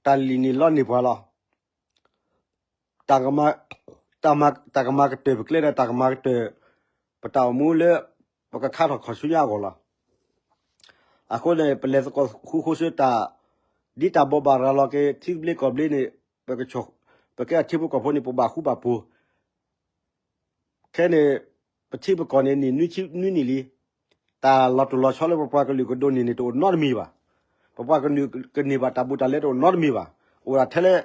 တၢ်လံၣ်န့ၢ်လီန့ၢ်ပှၤလီၤ. တၢ်ကမၤ, တၢ်ကမၤကတၢၢ်ပကျဲဒီး တၢ်ကမၤကတၢၢ် ပတၢ်အိၣ်မူလၢ ပကခါထီၣ်ခီၣ်ဆူညါအဂီၢ်လီၤ. အဃိန့ၣ် ပလဲၤသကိးဃူဃူဆၢတၢ် ဒ်တၢ်ဘိးဘၣ်ရၤလီၤက့ၤ ထံသဘျ့ကီၢ်သဘျ့န့ၣ် ပကဲအထံဖိကီၢ်ဖိန့ၣ် ပဘၣ်ဃူဘၣ်ဖိး ခဲန့ၣ် ပထံပကီၢ်န့ၣ် နံၣ်နွံဆံနွံနံၣ်လံ, တၢ်လီၤတိၢ်လီၤဆီလၢပပှၤကလုာ်ကဒိးန့ၢ်န့ၣ် တအိၣ်နီတမံၤဘၣ်. ပပှၤကလုာ်ကန့ၢ်ဘၣ်တၢ်ဘူးတၢ်လဲတအိၣ်နီတမံၤဘၣ်. အိၣ်ဒၣ်ထဲလၢ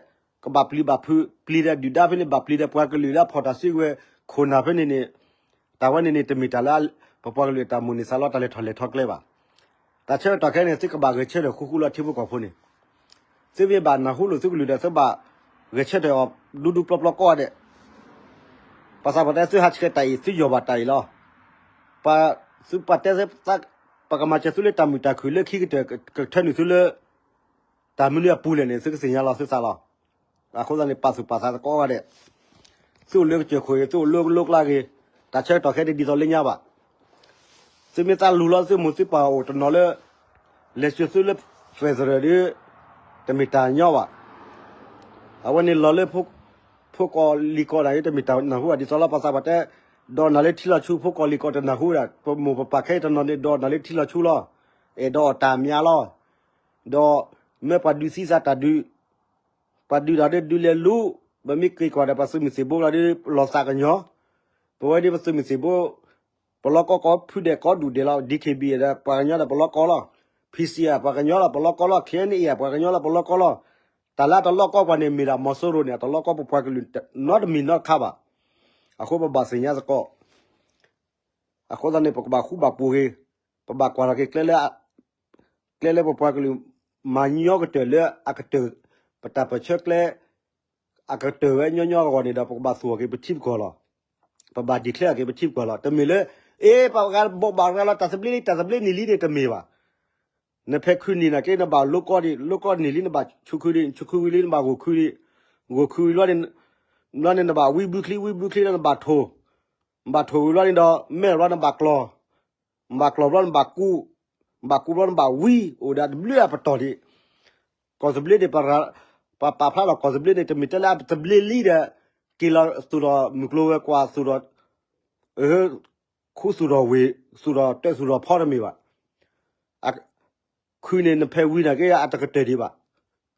ကဘၣ်ပျံၤဘၣ်ဖုး ပျံၤဒီးဒုၣ်ဒါဖဲန့ၣ် ဘၣ်ပျံၤဒီးပှၤကလုာ်လၢအဖီၣ်တၢ်စုကဝဲၤခိၣ်နၢ်ဖဲန့ၣ်န့ၣ် တၢ်ဝဲန့ၣ်န့ၣ် တမ့ၢ်တၢ်လၢ ပပှၤကလုာ်အတၢ်မိၣ်န့ၢ်သးလီ တၢ်လဲၤထီၣ်လဲၤထီကျဲဘၣ်. တၢ်ဆၢကတီၢ်ခဲအံၤန့ၣ် သုကဘၣ်ဂဲၤဆၢထၢၣ်ဃူဃူလၢအထံဖိကီၢ်ဖိန့ၣ် သုမ့ၢ်ဘၣ်နၢ်ဟူလိာ်သုကလုၢ်ဒီး သုဘၣ်ဂဲၤဆၢထၢၣ်အီၤဒူဒူပျီပျီကိးဂၤဒဲး. ပှၤသးပှၢ်တဲ သုဟးဆှဲးတၢ်အံၤ သုယီၢ်ဘၣ်တၢ်အံၤလီၤ. ပှၤသုပှၤတဲ ပကမၤစၢၤသုလၢတၢ်မုာ်တၢ်ခုၣ်လၢခံကတၢၢ် ကထၢနုာ်သုလၢ တၢ်မနုၤအပူၤလဲၣ်န့ၣ် သုကသ့ၣ်ညါလီၤသုသးလီၤ. အဃိသတးန့ၣ် ပာ်သူၣ်ပာ်သးသကိးဂၤဒဲး, သုအိၣ်လၢကစၢၢ်ခိၣ်ဂ့ၤ သုအိၣ်လၢလိကျါဂ့ၤ, တၢ်ဆၢကတီၢ်ခဲအံၤတဒ်သိးလၢညါဘၣ်. သုမ့ၢ်သးလူၤလီၤ သုမိၢ်သုပၢ်အိၣ်တနီၤလၢ လဲၤစၢၤသုလၢ federal ဒီး တမ့ၢ်တၢ်ညီဘၣ်. အဝဲန့ၣ်လီၤလၢ ဖိကီၢ်လံၤကီၢ်ဒၣ် တမ့ၢ်တၢ်နၢ်ဟူဘၣ် ဒ်သိးလၢပှၤသးပှၢ်တဲ ဒိးနၤလၢထံလီၤဆူ ဖိကီၢ်လံၤကီၢ်တနၢ်ဟူဒၣ် ပမိၢ်ပပၢ်ခဲအံၤတနီၤန့ၣ် ဒိးနၤလၢထံလီၤဆူလီၤ. အဲၣ်ဒိးအီၣ်တၢ်မးလီၤ. ဒီးမ့ၢ်ပှၤဒုးသံသးတၢ်ဒုး ပှၤဒုးတၢ်ဒီးဒုးလဲၤလူၤ, ပမ့ၢ်က့ၤကွၢ်ဒီးပှၤသုးမုၢ်သံၣ်ဘိလီၤဒီး လီၤသးကညီၤ, ပဝဲဒ်ပသုးမုၢ်သံၣ်ဘိ ပလီၢ်ကီၢ်ကီၢ်ဖုဒဲးကီၢ်ဒူၣ်ဒဲးလီၤ DKBA ဒီးပှၤကညီဒီးပလီၢ်ကီၢ်လီၤ. PC ပှၤကညီလီၤပလီၢ်ကီၢ်လီၤ KNA ပှၤကညီလီၤပလီၢ်ကီၢ်လီၤ. တၢ်လၢအတလီၢ်ကီၢ်ပှၤန့ၣ် မ့ၢ်ဒၣ်မီၤစိရိၤန့ၣ် အတလီၢ်ကီၢ်ပပှၤကလုာ်နီတမံၤနီတခါဘၣ်. အဃိပဘၣ်သ့ၣ်ညါသကိး အဃိသတးန့ၣ် ပကဘၣ်ဃူဘၣ်ပူၤဂ့ၤ, ပဘၣ်ကွၢ်ထီၣ်က့ၤကျဲလၢ ကျဲလၢပပှၤကလုာ် မၤညီကတၢၢ်လၢအကတၢၢ် ပတၢ်ပၢၢ်ဆၢကျဲ အကတၢၢ်ဝဲညီညီအဂီၢ်န့ၣ်ဒီး ပကဘၣ်သူၣ်ထီၣ်က့ၤပထံပကီၢ်လီၤ. ပဘၣ် declare က့ၤပထံပကီၢ်လီၤ. တမ့ၢ်လၢ အ့ ပှၤဂၤဘိးဘၣ်ရၤလီၤတၢ်သဘျ့လံ တၢ်သဘျ့န့ၢ်လံန့ၣ် တမ့ၢ်ဘၣ်. နဖဲခုနံၤနာ်က့ နဘၣ်လိကီၢ်ဒံး လိကီၢ်န့ၢ်လံ နဘၣ်ဆူခုဒံး ဆူခုဝံၤလံ နဘၣ်ဂိၢ်ခုဒံး ဂိၢ်ခုဝံၤလီၤန့ၣ် ဘျီန့ၣ်နဘၣ်ဝံဘုချံ ဝံဘုချံလီၤ နဘၣ်ထိၣ် နဘၣ်ထိၣ်ဝံၤလီၤန့ၣ်ဒီး မဲာ်ဘျီနဘၣ်ကျီၢ် နဘၣ်ကျီၢ်ဘျီနဘၣ်ကူး နဘၣ်ကူးဘျီနဘၣ်ဝံ အိၣ်ဒၣ်တဘျုးအပတီၢ်ဒံး ကီၢ်သဘျ့န့ၣ် ပပာ်ဖျါလီၤကီၢ်သဘျ့န့ၣ် တမ့ၢ်တဲလၢအသဘျ့လံဒီး က့ၤလီၤသူၣ်ထီၣ်မုၢ်ကျိၤဝဲၤကွာ်သူၣ်ထီၣ် ခူသူၣ်ထီၣ်ဝ့ၢ် သူၣ်ထီၣ်တၢ်သူၣ်ထီၣ်ဖီတမ့ၢ်ဘၣ်. ခုန့ၣ်နဖဲဝံၤနာ်က့ အတကတၢၢ်ဒံးဘၣ်.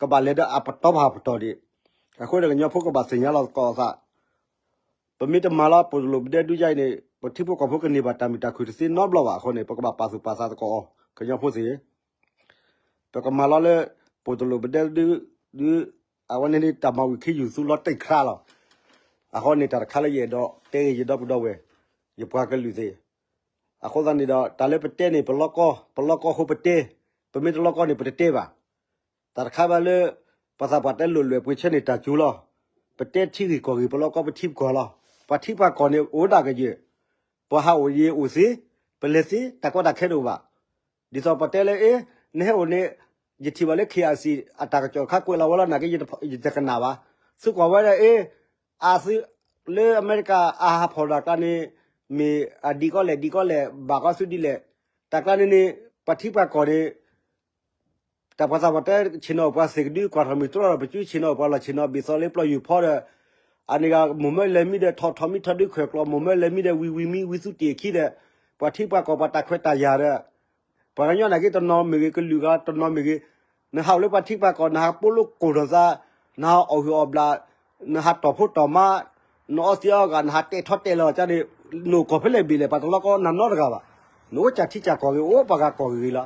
ကဘၣ်လဲၤဒီးအပတီၢ်ဖးပတီၢ်ဒံး. အဃိန့ၣ်ကညီဖိကဘၣ်သ့ၣ်ညါလီၤသကိးသး ပမ့ၢ်တမၤလီၤ ပိာ်တလိာ်ပဒဲဒုယါအံၤန့ၣ် ပထံဖိကီၢ်ဖိကန့ၢ်ဘၣ်တၢ်မုာ်တၢ်ခုၣ်တသ့နီတဘျီဘၣ်. အဃိန့ၣ် ပကဘၣ်ပာ်သူၣ်ပာ်သးသကိးအီၤ ကညီဖိသ့ၣ် ပကမၤလီၤလၢ ပိာ်တလိာ်ပဒဲဒု ဒု အဝဲန့ၣ်န့ၣ် တၢ်မၤဝံၤခံယူၤသူလီၤတံၢ်ခရါလီၤ. အဃိန့ၣ် တၢ်တခါလၢယအဲၣ်ဒိးတဲဂ့ၤယဒီပုၢ်ဒီဝဲၢ် ယပှၤကလုာ်သ့ၣ် အဃိသတးန့ၣ်ဒီး တၢ်လၢပတဲန့ၣ် ပလီၢ်ကီၢ် ပလီၢ်ကီၢ်အဃိပတဲ, ပမ့ၢ်တလီၢ်ကီၢ်န့ၣ် ပတတဲဘၣ်. တၢ်တခါဘၣ်လၢ ပှၤသးပှၢ်တဲလိာ်လွဲၢ်ပှ့ၤဆၢန့ၣ်တၢ်စူၤလီၤ. ပတဲထံဂ့ၢ်ကီၢ်ဂ့ၢ် ပလီၢ်ကီၢ်ပထံပကီၢ်လီၤ. ပှၤထံပှၤကီၢ်န့ၣ်အိၣ်ဒၣ်ကယဲၢ်, ပှၤဟးအိၣ်ယံၤအိၣ်သ့, ပလဲၤသ့, တၢ်ကီတၢ်ခဲတအိၣ်ဘၣ်. ဒ်သိးပတဲလၢ အ့ နဟဲအိၣ်န့ၣ် ယထံၣ်ဘၣ်လၢ KIC အတၢ်ကစီၣ်တခါကွဲးလီၤဝဲလီၤ နာ်က့ ယတကနၣ်ဘၣ်. သုကွၢ်ဝဲဒၣ် အ့ အသု လၢအမဲရကၤ အဟးဖီၣ်တၢ်ကျါန့ၣ် မ့ၢ်အဒ်ကီလဲၣ်ဒ်ကီလဲၣ် ဘၣ်ကီသုဒ်လဲၣ်. တၢ်ကျါန့ၣ်န့ၣ် ပှၤထံပှၤကီၢ်န့ၣ် တၢ်ပှၤသးပှၢ်တဲ ဆ့ၣ်နီၤအိၣ်ပှၤသ့ၣ်ကဒု ကွၢ်ထီၣ်မုၢ်တြီၢ်ဒီး ပစုဆ့ၣ်နီၤအိၣ်ပှၤလီၢ်ဆ့ၣ်နီၤ ဘ့ၣ်သီလၢပျီယူၤဖီဒီး အန့ၣ်ဂ့ၤ မိၢ်မၢလဲၤမံဒီး ထီၣ်ထီၣ်မံထီၣ်ဒုခွဲးကျီ မိၢ်မၢလဲၤမံဒီး ဝံၤဝံၤမံ ဝံၤသူတ့ၢ်အခံဒီး ပှၤထံပှၤကီၢ်ပှၤတၢ်ခွဲးတၢ်ယာ်ဒီး ပှၤကညီနာ်က့ တနီၤမ့ၢ်ဂ့ၤ ကလုာ်ဂၤတနီၤမ့ၢ်ဂ့ၤ နဟးအိၣ်လၢပှၤထံပှၤကီၢ် နဟးပိာ်လိာ်ကိၢ်ထီၣ်သး နဟးအီၣ်ဟုၣ်အီၣ်ဘျး နဟးတီၢ်ဖိတီၢ်မါ နအီသံးအီဂၤ နဟးတဲာ်ထီၣ်တဲာ်လီၤကန့ၣ် နအိၣ်ကီၢ်ဖဲလဲၣ်ဘ့ၣ်လဲၣ် ပှၤတလီၢ်ကီၢ်နၤနီတဂၤဘၣ်. နအိၣ်ကၢ်ထံကၢ်ကီၢ်ဂ့ၤ အိၣ်ပှၤဂၤကီၢ်ဂ့ၤဂ့ၤလီၤ.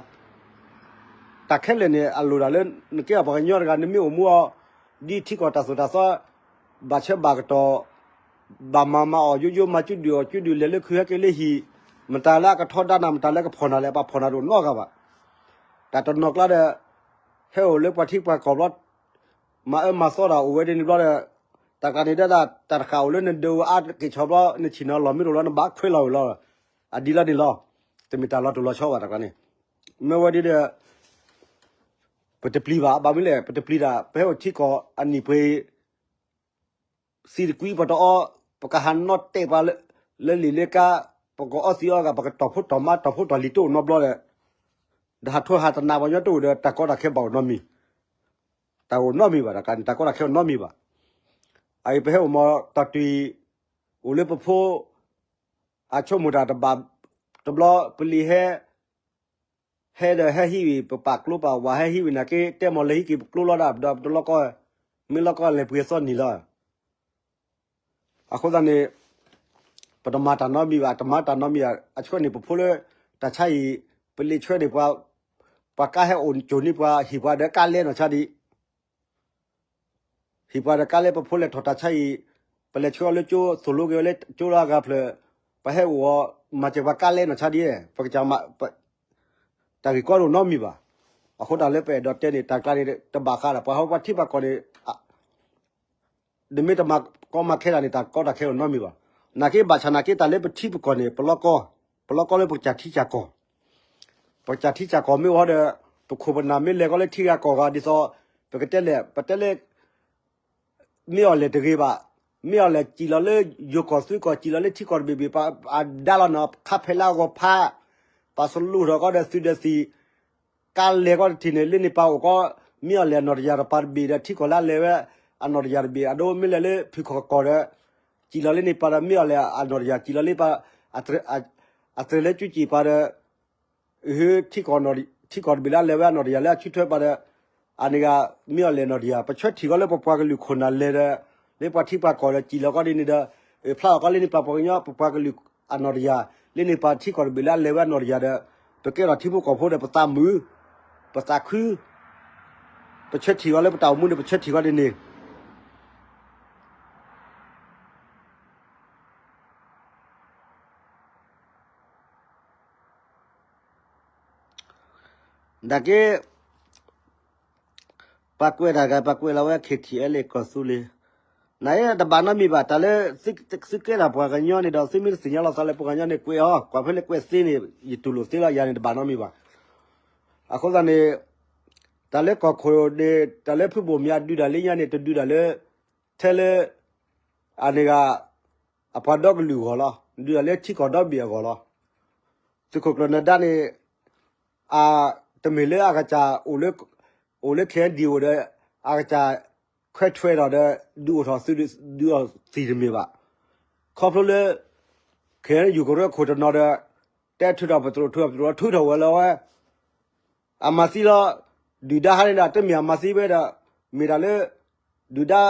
တၢ်ခဲလၢာ်န့ၣ် အလိၣ်ဒၣ်လၢ နကဲအီၤပှၤကညီတဂၤ နမ့ၢ်အိၣ်မူအီၤ ဒ်ထံကီၢ်တၢ်သိၣ်တၢ်သီ ဘၣ်ဆၢဘၣ်ကတီၢ် ဘၣ်မၤမၤအီၣ်ယိယိ မၤစုဒုၣ်အီၣ်စုဒုၣ် လဲၤလၢခုဟဲက့ၤလၢဟံၣ် မတၤလၢအကထီဒါနၤ မတၤလၢကဖီၣ်နၤလဲၣ် ပှၤဖီၣ်နၤတအိၣ်နီတဂၤဘၣ်. တၢ်တနီၤကျါဒီး ဟဲအိၣ်လၢပှၤထံပှၤကီၢ်ဘျီ မၤအၢမၤသီတၢ်အိၣ်ဝဲဒ်န့ၣ်ဘျီဒီး တၢ်ကျါန့ၣ်ဒၣ် တၢ်တခါအိၣ်လၢနဒုးအါက့ၤဆီဘျီ နဆ့ၣ်နီၤလီၢ်မ့ၢ်တအိၣ်လီၤ နဘၣ်ခွဲးလီၤဝဲလီၤ. အဒ်လီၤန့ၣ်လီၤ. တမ့ၢ်တၢ်လီၤတူၢ်လီၤဆီဘၣ်တၢ်ကျါန့ၣ် မ့ၢ်ဝဲဒ်ဒီး ပတပျံၤဘၣ် ဘၣ်မနုၤလဲၣ် ပတပျံၤတၢ် ပဟဲအိၣ်ထံကီၢ်အနံၣ်ပှဲၤ သံတကွံပတအီ ပကဟးနီတဲာ်ပှၤလၢ လၢလံာ်လၢကါ ပကအီသံးအီဂၤ ပကတီၢ်ဖိတီၢ်မါ တီၢ်ဖိတီၢ်လံၤတအိၣ်နီတဘျီဒီး ဒီးဟးထိၣ်ဟးတနးပှၤကညီတအိၣ်ဒီး တၢ်ကီတၢ်ခဲဘၣ်အိၣ်နီတမံၤ တၢ်အိၣ်နီတမံၤဘၣ် တၢ်ကျါန့ၣ် တၢ်ကီတၢ်ခဲအိၣ်နီတမံၤဘၣ်. အအံၤပဟဲအိၣ်မၤတၢ်တုၤ အိၣ်လၢပဖိ အဆိကမိၣ်တၢ်တဘၣ် တဘျီပလံၤဟဲ ဟဲဒီးဟဲဟံးဝံၤ ပပာ်ကျိပာ်ဝး ဟဲဟံးဝံၤနာ်က့ တဲမီၤလၢဟံးက့ၤပကျိလီၤဒၣ် ပဒီပတလီၢ်ကီၢ်, မ့ၢ်လီၢ်ကီၢ်လဲၤပှ့ၤအသီၣ်နံၤလီၤ. အဃိသတးန့ၣ် ပတမၤတၢ်နီတမံၤဘၣ်, တမၤတၢ်နီတမံၤဘၣ်. အဆၢန့ၣ် ပဖိလၢတၢ်ဆါအံၤ ပလ့ၤဆှၢန့ၢ်ပှၤ, ပှၤကါဟဲအိၣ်ကၠိန့ၢ်ပှၤ ဟ့ၣ်ပှၤဒီးကါလဲနီၢ်ဆါဒံး ဟ့ၣ်ပှၤဒီးကါလဲ ပဖိလဲၤထီၣ်တၢ်ဆါအံၤ, ပလဲၤဆှၢအီၤလၢကၠိ သိၣ်လိက့ၤဝဲလၢကၠိလၢအဂၤဖျၢၣ်, ပှၤဟဲအိၣ်အီၤ မၤစၢၤပှၤကါလဲနီၢ်ဆါဒံး, ပကစၢ်မၤ, တၢ်ဂ့ၢ်ကီဒိၣ်နီတမံၤဘၣ်. အဃိတၢ်လၢပအဲၣ်ဒိးတဲန့ၣ် တၢ်ကျါန့ၣ် တဘၣ်ဃးဒီး ပှၤဟီပှၤထံပှၤကီၢ်န့ၣ် နမ့ၢ်တမၤကီမၤခဲတၢ်န့ၣ် တၢ်ကီတၢ်ခဲအိၣ်နီတမံၤဘၣ်. နာ်က့ဘၣ်ဆၣ်နာ်က့ တၢ်လၢပထံပကီၢ်န့ၣ် ပလီၢ်ကီၢ်, ပလီၢ်ကီၢ်လၢပကစၢ်ထံကစၢ်ကီၢ်, ပကစၢ်ထံကစၢ်ကီၢ်မ့ၢ်ဝဲဒီး ပခိၣ်ပနၢ်မ့ၢ်လဲၤကီလၢထံဂၤကီၢ်ဂၤဒ်သိး ပကတဲလဲၣ် ပတဲလၢ မ့ၢ်အီၤလဲၤတဂ့ၤဘၣ်, မ့ၢ်အီၤလဲၤစံၣ်လီၤလၢယိၤကီၢ်သုးကီၢ် စံၣ်လီၤလၢထံကီၢ်တဘ့ၣ်ဘ့ၣ် ပှၤအဒါလီၤနီၤ ခါဖဲလၢအဂီၤဖး, ပှၤစလူထီၣ်ကီဒီးသုးဒီးသံၣ် ကါလဲၤကီတထံၣ်န့ၣ် လၢန့ၣ်ပှၤအိၣ်ကီ မ့ၢ်အီၤလဲၤအနီၢ်တယၢ်တပၤတဘ့ၣ်ဒီး ထံကီၢ်လၢအလဲၤဝဲအနီၢ်တယၢ်တဘ့ၣ် အဒိမ့ၢ်လဲၤလၢဖုၣ်ကီၢ်ကီၢ်ဒီး စံၣ်လီၤလၢန့ၣ်ပှၤဒီး မ့ၢ်အီၤလဲၤအနီၢ်တယၢ် စံၣ်လီၤလၢပှၤ အတြဲၤလၢကၠူကၠံၣ်ပှၤဒီး ထံကီၢ်တဘ့ၣ်လၢအလဲၤဝဲအနီၢ်တယၢ်လၢအဆူထွဲပှၤဒီး အန့ၣ်ဂ့ၤ မ့ၢ်အီၤလဲၤနီၢ်တယၢ် ပဆၢထံၣ်ကီလၢပပှၤကလုာ်ခိၣ်နၢ်လဲၤဒီး လၢပှၤထံပှၤကီၢ်ဒီး စံၣ်လီၤကီဒ်န့ၣ်ဒီး ဖျါလီၤကီလၢန့ၣ်ပှၤပှၤကညီ ပပှၤကလုာ်အနီၢ်တယၢ် လၢန့ၣ်ပှၤထံကီၢ်တဘ့ၣ်လၢအလဲၤဝဲအနီၢ်တယၢ်ဒီး ပကဲထီၣ်ထံဖိကီၢ်ဖိဒီး ပသးမုာ် ပသးခု ပဆၢထံၣ်ကီလၢပတၢ်အိၣ်မူန့ၣ် ပဆၢထံၣ်ကီဒ်န့ၣ် နာ်က့ ပှၤကွဲးတၢ်ဂၤ ပှၤကွဲးလီၤဝဲ KTLA ကီၢ်သူလ့ၤ, နတဘၣ်နီတမံၤဘၣ် တၢ်လၢ သုကဲဒၣ်ပှၤကညီန့ၣ်ဒီး သုမ့ၢ်တသ့ၣ်ညါလီၤသးလၢပှၤကညီန့ၣ် ကွဲးအီၤ ကွၢ်ဖဲလၢကွဲးသ့န့ၣ် ယတူၢ်လိာ်သ့လီၤ ယၤန့ၣ်တဘၣ်နီတမံၤဘၣ်. အဃိသတးန့ၣ် တၢ်လၢကီၢ်ခိၣ်န့ၣ် တၢ်လၢဖုဘိၣ်မၠးဒုးတၢ်လၢညါန့ၣ် တဒုးတၢ်လၢ ထဲလၢ အန့ၣ်ဂ့ၤ အပှၤဒီကလုာ်အဂီၢ်လီၤ. ဒုးတၢ်လၢထံကီၢ်ဒီဘ့ၣ်အဂီၢ်လီၤ. သုးခိၣ်ကျၢၢ်နၢၤဒါန့ၣ် အ တမ့ၢ်လၢအကစၢ် အိၣ်လၢ KNDO ဒီး အကစၢ်ခွဲးထွဲးထီၣ်ဒီး ဒုးအိၣ်ထီၣ်သုး ဒုးအိၣ်သံၣ်တမ့ၢ်ဘၣ်. ခီဖျိလၢ KNU ကရၢခိၣ်တနီၤဒီး တဲထုးထီၣ်ပသရိာ် ထုးထီၣ်ပသရိာ် ထုးထီၣ်ဝဲလီၤဝဲ အမၤသံလီၤ ဒုၣ်ဒါဟါန့ၣ်ဒီး တမ့ၢ်အမၤသံဝဲဒီး မ့ၢ်တၢ်လၢ ဒုၣ်ဒါ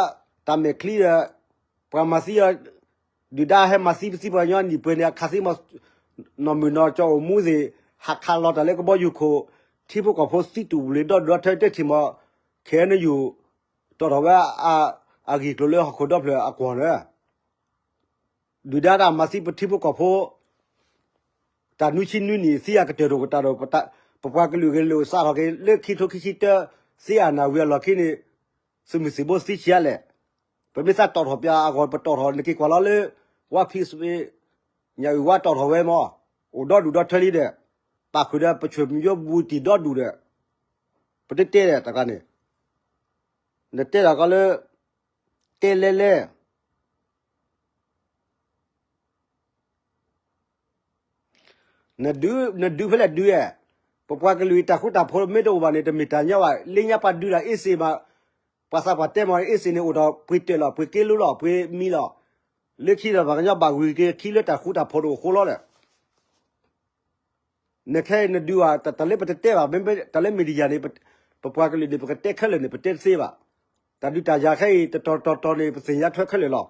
တၢ်မဲာ်ချံဒီး ပှၤမၤသံအီၤ ဒုၣ်ဒါဟဲမၤသံပသံပှၤကညီနံၣ်ပှဲၤန့ၣ် အခးသံမး နီၢ်မုၢ်နီၢ်ကၠီအိၣ်မူသ့ၣ် ဟးခးလီၤတၢ်လၢကဘီယူၤခိၣ် ထံဖိကီၢ်ဖိသံတူၢ်ပူၤလံဒီဒူၣ်ဒီထၢ တထံၣ်မး KNU တီၣ်ထီၣ်ဝဲ အဂ့ၢ်ကျိၤလၢဟီၣ်ခိၣ်ဒီဖျၢၣ်အကွီၢ်န့ၣ် ဒုၣ်ဒါတၢ်မၤသံပထံဖိကီၢ်ဖိ တၢ်နွံဆံနွံနံၣ် သံအကတၢၢ်တအိၣ်ကတၢၢ်ဒီး ပပှၤကလုာ်ဂ့ၤလိာ်စးထီၣ်က့ၤ လၢခံထိခံဆံတၢ သံအနၢ်ဝံၤအလီၢ်ခံန့ၣ် သုးမုၢ်သံၣ်ဘိသံဆံးအါလဲၣ်. ပမ့ၢ်သးတီၣ်ထီၣ်ပၠးအဂီၢ် ပတီၣ်ထီၣ်နက့ၤကွၢ်လီၤလၢ ဝါဖံး ညၣ်အုၣ်ဝါတီၣ်ထီၣ်ဝဲမး အိၣ်ဒီဒူၣ်ဒီထၢလံဒီး ပာ်ဃုာ်ဒီးပဆွေမျိုးဘူးတံၢ်ဒီဒူၣ်ဒီး ပတတဲဒီးတၢ်ဂၤန့ၣ် နတဲတၢ်ကီလၢ တဲလဲၣ်လဲၣ် နဒုး နဒုးဖဲလဲၣ်ဒုးဧါ. ပပှၤကလုာ်အံၤတၢ်ဃူတၢ်ဖိးမ့ၢ်တအိၣ်ဘၣ်န့ၣ် တမ့ၢ်တၢ်ညီဘၣ်. လၢညါပှၤဒုးတၢ်အ့စ့မး ပှၤသးပှၢ်တဲမးအ့စ့န့ၣ် အိၣ်ဒီးပှ့ၤတၢၢ်လီၤ ပှ့ၤက့လူလီၤ ပှ့ၤမံလီၤ. လၢခံဒီးပှၤကညီဘၣ်ဝံၤက့ၤခံလၢတၢ်ဃူတၢ်ဖိးတအိၣ်ဃိလီၤဒီး နခဲအံၤနဒုးဘၣ် တၢ်လၢပတတဲဘၣ် မ့ၢ်တၢ်လၢ media န့ၣ် ပပှၤကလုာ်န့ၣ် ပကတဲခဲလၢာ်န့ၣ် ပတဲတသ့ဘၣ်. တၢ်ဒုးတၢ်ယၤခဲအံၤ တတီၤတီၤတီၤန့ၣ် ပသ့ၣ်ညါထွဲခဲလၢာ်လီၤ.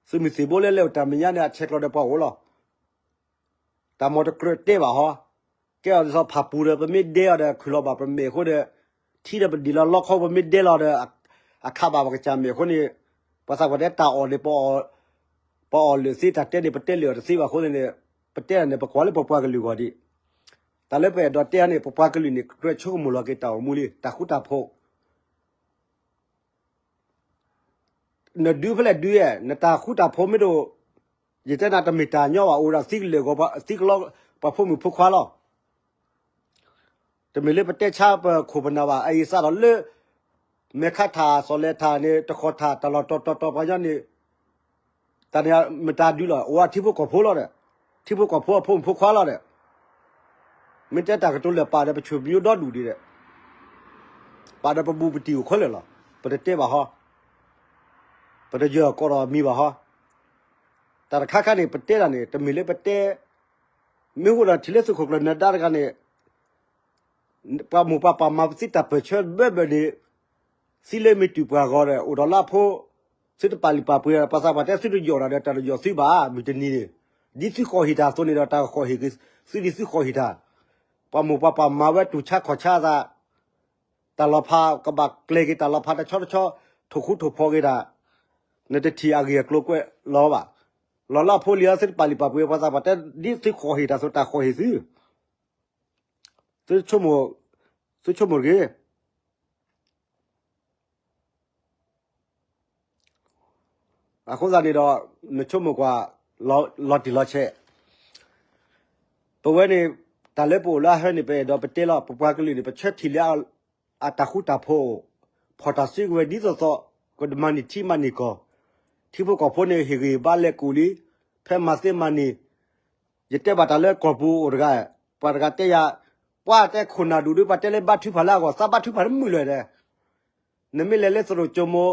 သုးမုၢ်သံၣ်ဘိလၢလဲၤအိၣ်တၢ်မဲာ်ညါန့ၣ် အဆဲးကျိးဒီးပှၤအိၣ်လီၤ. တၢ်မီၤတကြၢးတဲဘၣ်ဟီ, ကဲအီၤဒ်သိးဖၣ်ပူၤဒီး ပမ့ၢ်ဒဲအီၤဒီး ခုၣ်လီၤဘၣ်ပမဲာ်အဃိဒီး ထံဒီးပဒံးလီၤလီခီ ပမ့ၢ်ဒဲလီၤဒီး အခးဘၣ်ပကစၢ်မဲာ်အဃိန့ၣ် ပှၤသးပှၢ်တဲတၢ်အီၣ်န့ၣ် ပအီၣ်လၢာ်သ့ တၢ်တဲန့ၣ် ပတဲလၢာ်အီၤတသ့ဘၣ်အဃိန့ၣ် ပတဲတၢ်န့ၣ် ပကွၢ်လၢပပှၤကလုာ်အဂီၢ်ဒံး. တၢ်လၢပအဲၣ်ဒိးတဲန့ၣ် ပပှၤကလုာ်န့ၣ် ကြၢးဆိကမိၣ်လီၤက့ၤတၢ်အိၣ်မူလံ တၢ်ဃူတၢ်ဖိး နဒုးဖဲလဲၣ်ဒုးဧါ, နတၢ်ဃူတၢ်ဖိးမ့ၢ်တအိၣ်, ယတဲနၤတမ့ၢ်တၢ်ညီဘၣ် အိၣ်ဒီးသံကလၢာ်ဂီၤ သံကလီပှၤဖိမုၣ်ဖိခွါလီၤ. တမ့ၢ်လၢပတဲဆါပခိၣ်ပနၢ်ဘၣ် အအံၤစးထီၣ်လၢ မဲာ်ခါထၣ် စီၤလဲၤထၣ်န့ၣ် တဃီၤထၣ် တၢ်လီၢ်တီၤတီၤတီၤပှၤညီန့ၣ် တၢ်န့ၣ်မတၤဒုးလီၤ အိၣ်ဝဲထံဖိကီၢ်ဖိလီၤဒီး ထံဖိကီၢ်ဖိအဖိမုၣ်ဖိခွါလီၤဒီး မ့ၢ်တဲတၢ်ကတိၤလၢာ်ပာ်ဒီးပဆွေမျိုးဒီဒူၣ်ဒံးဒီး ပာ်ဒီးပဘူးပတံၢ်အိၣ်ခဲလၢာ်လီၤ. ပတတဲဘၣ်ဟီ, ပတယၢၢ်ကိးထီၣ်အမံၤဘၣ်ဟီ. တၢ်တခါခါန့ၣ် ပတဲတၢ်န့ၣ် တမ့ၢ်လၢပတဲ မ့ၢ်အိၣ်ဒီးထံၣ်လၢသုးခိၣ်ကျၢၢ်နၢၤဒါတဂၤန့ၣ် ပှၤမိၢ်ပှၤပၢ်မၤပသံတၢ်ပၢၢ်ဆၢဘၢဘၢန့ၣ် သံလၢမ့ၢ်တုၤပှၤဂီၢ်ဒီး အိၣ်ဒီးလၢအဖိ သုတပာ်လုၢ်ပာ်ပှ့ၤ ပှၤသးပှၢ်တဲသုတယီၣ်တၢ်ဒီး တၢ်တယီၣ်သုဘၣ် မုၢ်တနံၤန့ၣ် ဒ်သုဃီၣ်ဟ့ၣ်တၢ်အသိးန့ၣ်ဒီး တၢ်ဃီၣ်ဟ့ၣ်က့ၤသုဒ်သုဃီၣ်ဟ့ၣ်တၢ်, ပှၤမိၢ်ပှၤပၢ်မၤဝဲတူၢ်ဆါခီၣ်ဆါအသး တၢ်လီၤဖးကဘၣ်ကျဲၤက့ၤတၢ်လီၤဖးတဆီတဆီ ထိၣ်ဃူထိၣ်ဖိးက့ၤတၢ်, နတထံၣ်အဂ့ၢ်အကျိၤကွဲးလီၤဘၣ်, လီၤလၢအဖိလံၤအသုတပာ်လုၢ်ပာ်ပှ့ၤ ပှၤသးပှၢ်တဲဒ်သုဃီၣ်ဟ့ၣ်တၢ်အသိး တၢ်ဃီၣ်ဟ့ၣ်သု သုဆိကမိၣ်, သုဆိကမိၣ်တဂ့ၤ. အဃိသတးန့ၣ်ဒီး နဆိကမိၣ်ကွၢ် လီၤတံၢ်လီၤဆဲး, ပဝဲန့ၣ် တၢ်လၢပအိၣ်လၢအဟဲန့ၣ် ပအဲၣ်ဒိးပတဲလီၤ ပပှၤကလုာ်န့ၣ် ပဆၢထံၣ်လၢ အတၢ်ဃူတၢ်ဖိး, ဖီၣ်တၢ်စုကဝဲၤဒ်သိးသိး ကမၤန့ၢ်ထံမၤန့ၢ်ကီၢ်, ထံဖိကီၢ်ဖိန့ၣ် ဟ့ၣ်ဂံၢ်ဘါလဲၤကူၣ်လံ, ဖဲမၤသ့မၤန့ၢ်, ယတဲဘၣ်တၢ်လၢကီၢ်ပူၤအိၣ်တဂၤ, ပှၤတဂၤတဲယၤ, ပှၤတဲခိၣ်နၢ်ဒူၣ်ဒုး ပှၤတဲလၢဘါထုကဖၣ်လၢအဂီၢ် သးဘါထုကဖၣ်တမုာ်လၢၤဒီး နမ့ၢ်လဲၤလၢသရိာ်ကၠိမိၣ်,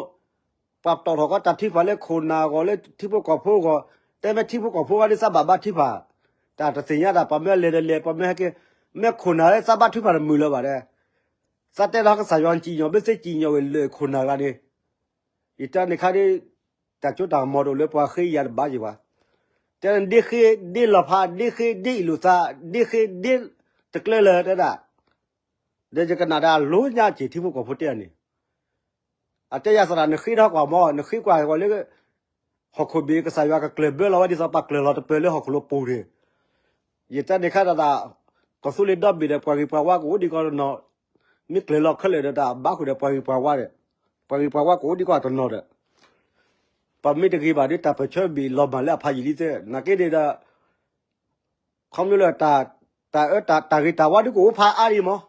ပှၤတီၣ်ထီၣ်ဃီတၢ်ထုကဖၣ်လၢခိၣ်နၢ်အဂီၢ် လၢထံဖိကီၢ်ဖိအဂီၢ်, တဲမ့ၢ်ထံဖိကီၢ်ဖိဂၤဒ်သးဘၣ်ဘါထုကဖၣ်, တၢ်တသ့ၣ်ညါတၢ် ပှၤမ့ၢ်လဲၤဒီးလဲၤ ပှၤမ့ၢ်ဟဲက့ၤ, မ့ၢ်ခိၣ်နၢ်လၢသးဘါထုကဖၣ်တမုာ်လၢၤဘၣ်ဒီး, သးတဲလီၤကစၢ်ယွၤစံၣ်ညီၣ် မ့ၢ်သ့စံၣ်ညီၣ်ဝဲလၢခိၣ်နၢ်ဂၤန့ၣ်, ယတဲန့ၣ်ခါဒ် တၢ်စိတၢ်ကမီၤတအိၣ်လၢပှၤဃ့ယၤတဘၣ်ယံၤဘၣ်, တဲဒ့ဃ့ဒ့လီၤဖး ဒ့ဃ့ဒ့အ့ၣ်လိာ်သး ဒ့ဃ့ဒ့တကျၢလၢၤတဲဒၣ်, ဒီးယကနၣ်ဒၣ်လိညါက့ၤထံဖိကီၢ်ဖိတဲအီၤန့ၣ်, အတဲယၤသရၣ် နဃ့ထီၣ်ကွၢ်မီၤ နဃ့ကွၢ်ဂီၤလၢ ဟီၣ်ခိၣ်ဘ့ၣ် ကစၢ်ယွၤကကျၢၢ်ဘၢလီၤဝဲဒ်သိးပှၤကျၢၢ်လီၤတပၢၤလၢဟီၣ်ခိၣ်လိၤပူၤန့ၣ်, ယတဲန့ၣ်ခါဒၣ်, ကီၢ်သူလ့ၤဒီဘ့ၣ်ဒီး ပှၤဂ့ၤပှၤဝါကအိၣ်ဒံးကီးတနီၤ, မ့ၢ်ကျၢၢ်လီၤခဲလၢာ်ဒီးတၢ်ဘၣ်ဃုာ်ဒီးပှၤဂ့ၤပှၤဝါဒီး, ပှၤဂ့ၤပှၤဝါကအိၣ်ဒံးကီးတနီၤဒီး, ပမ့ၢ်တဂ့ၤဘၣ်ဒီး တၢ်ပၢၢ်ဆၢဘ့ၣ်လီၤမၢ်လၢအဖးယံာ်လံသ့, နာ်က့န့ၣ်ဒီး ခီဖျိလၢ တၢ်အၢ တၢ်ဂ့ၤတၢ်ဝါဒုကအိၣ်ဖးအါဒံးမး,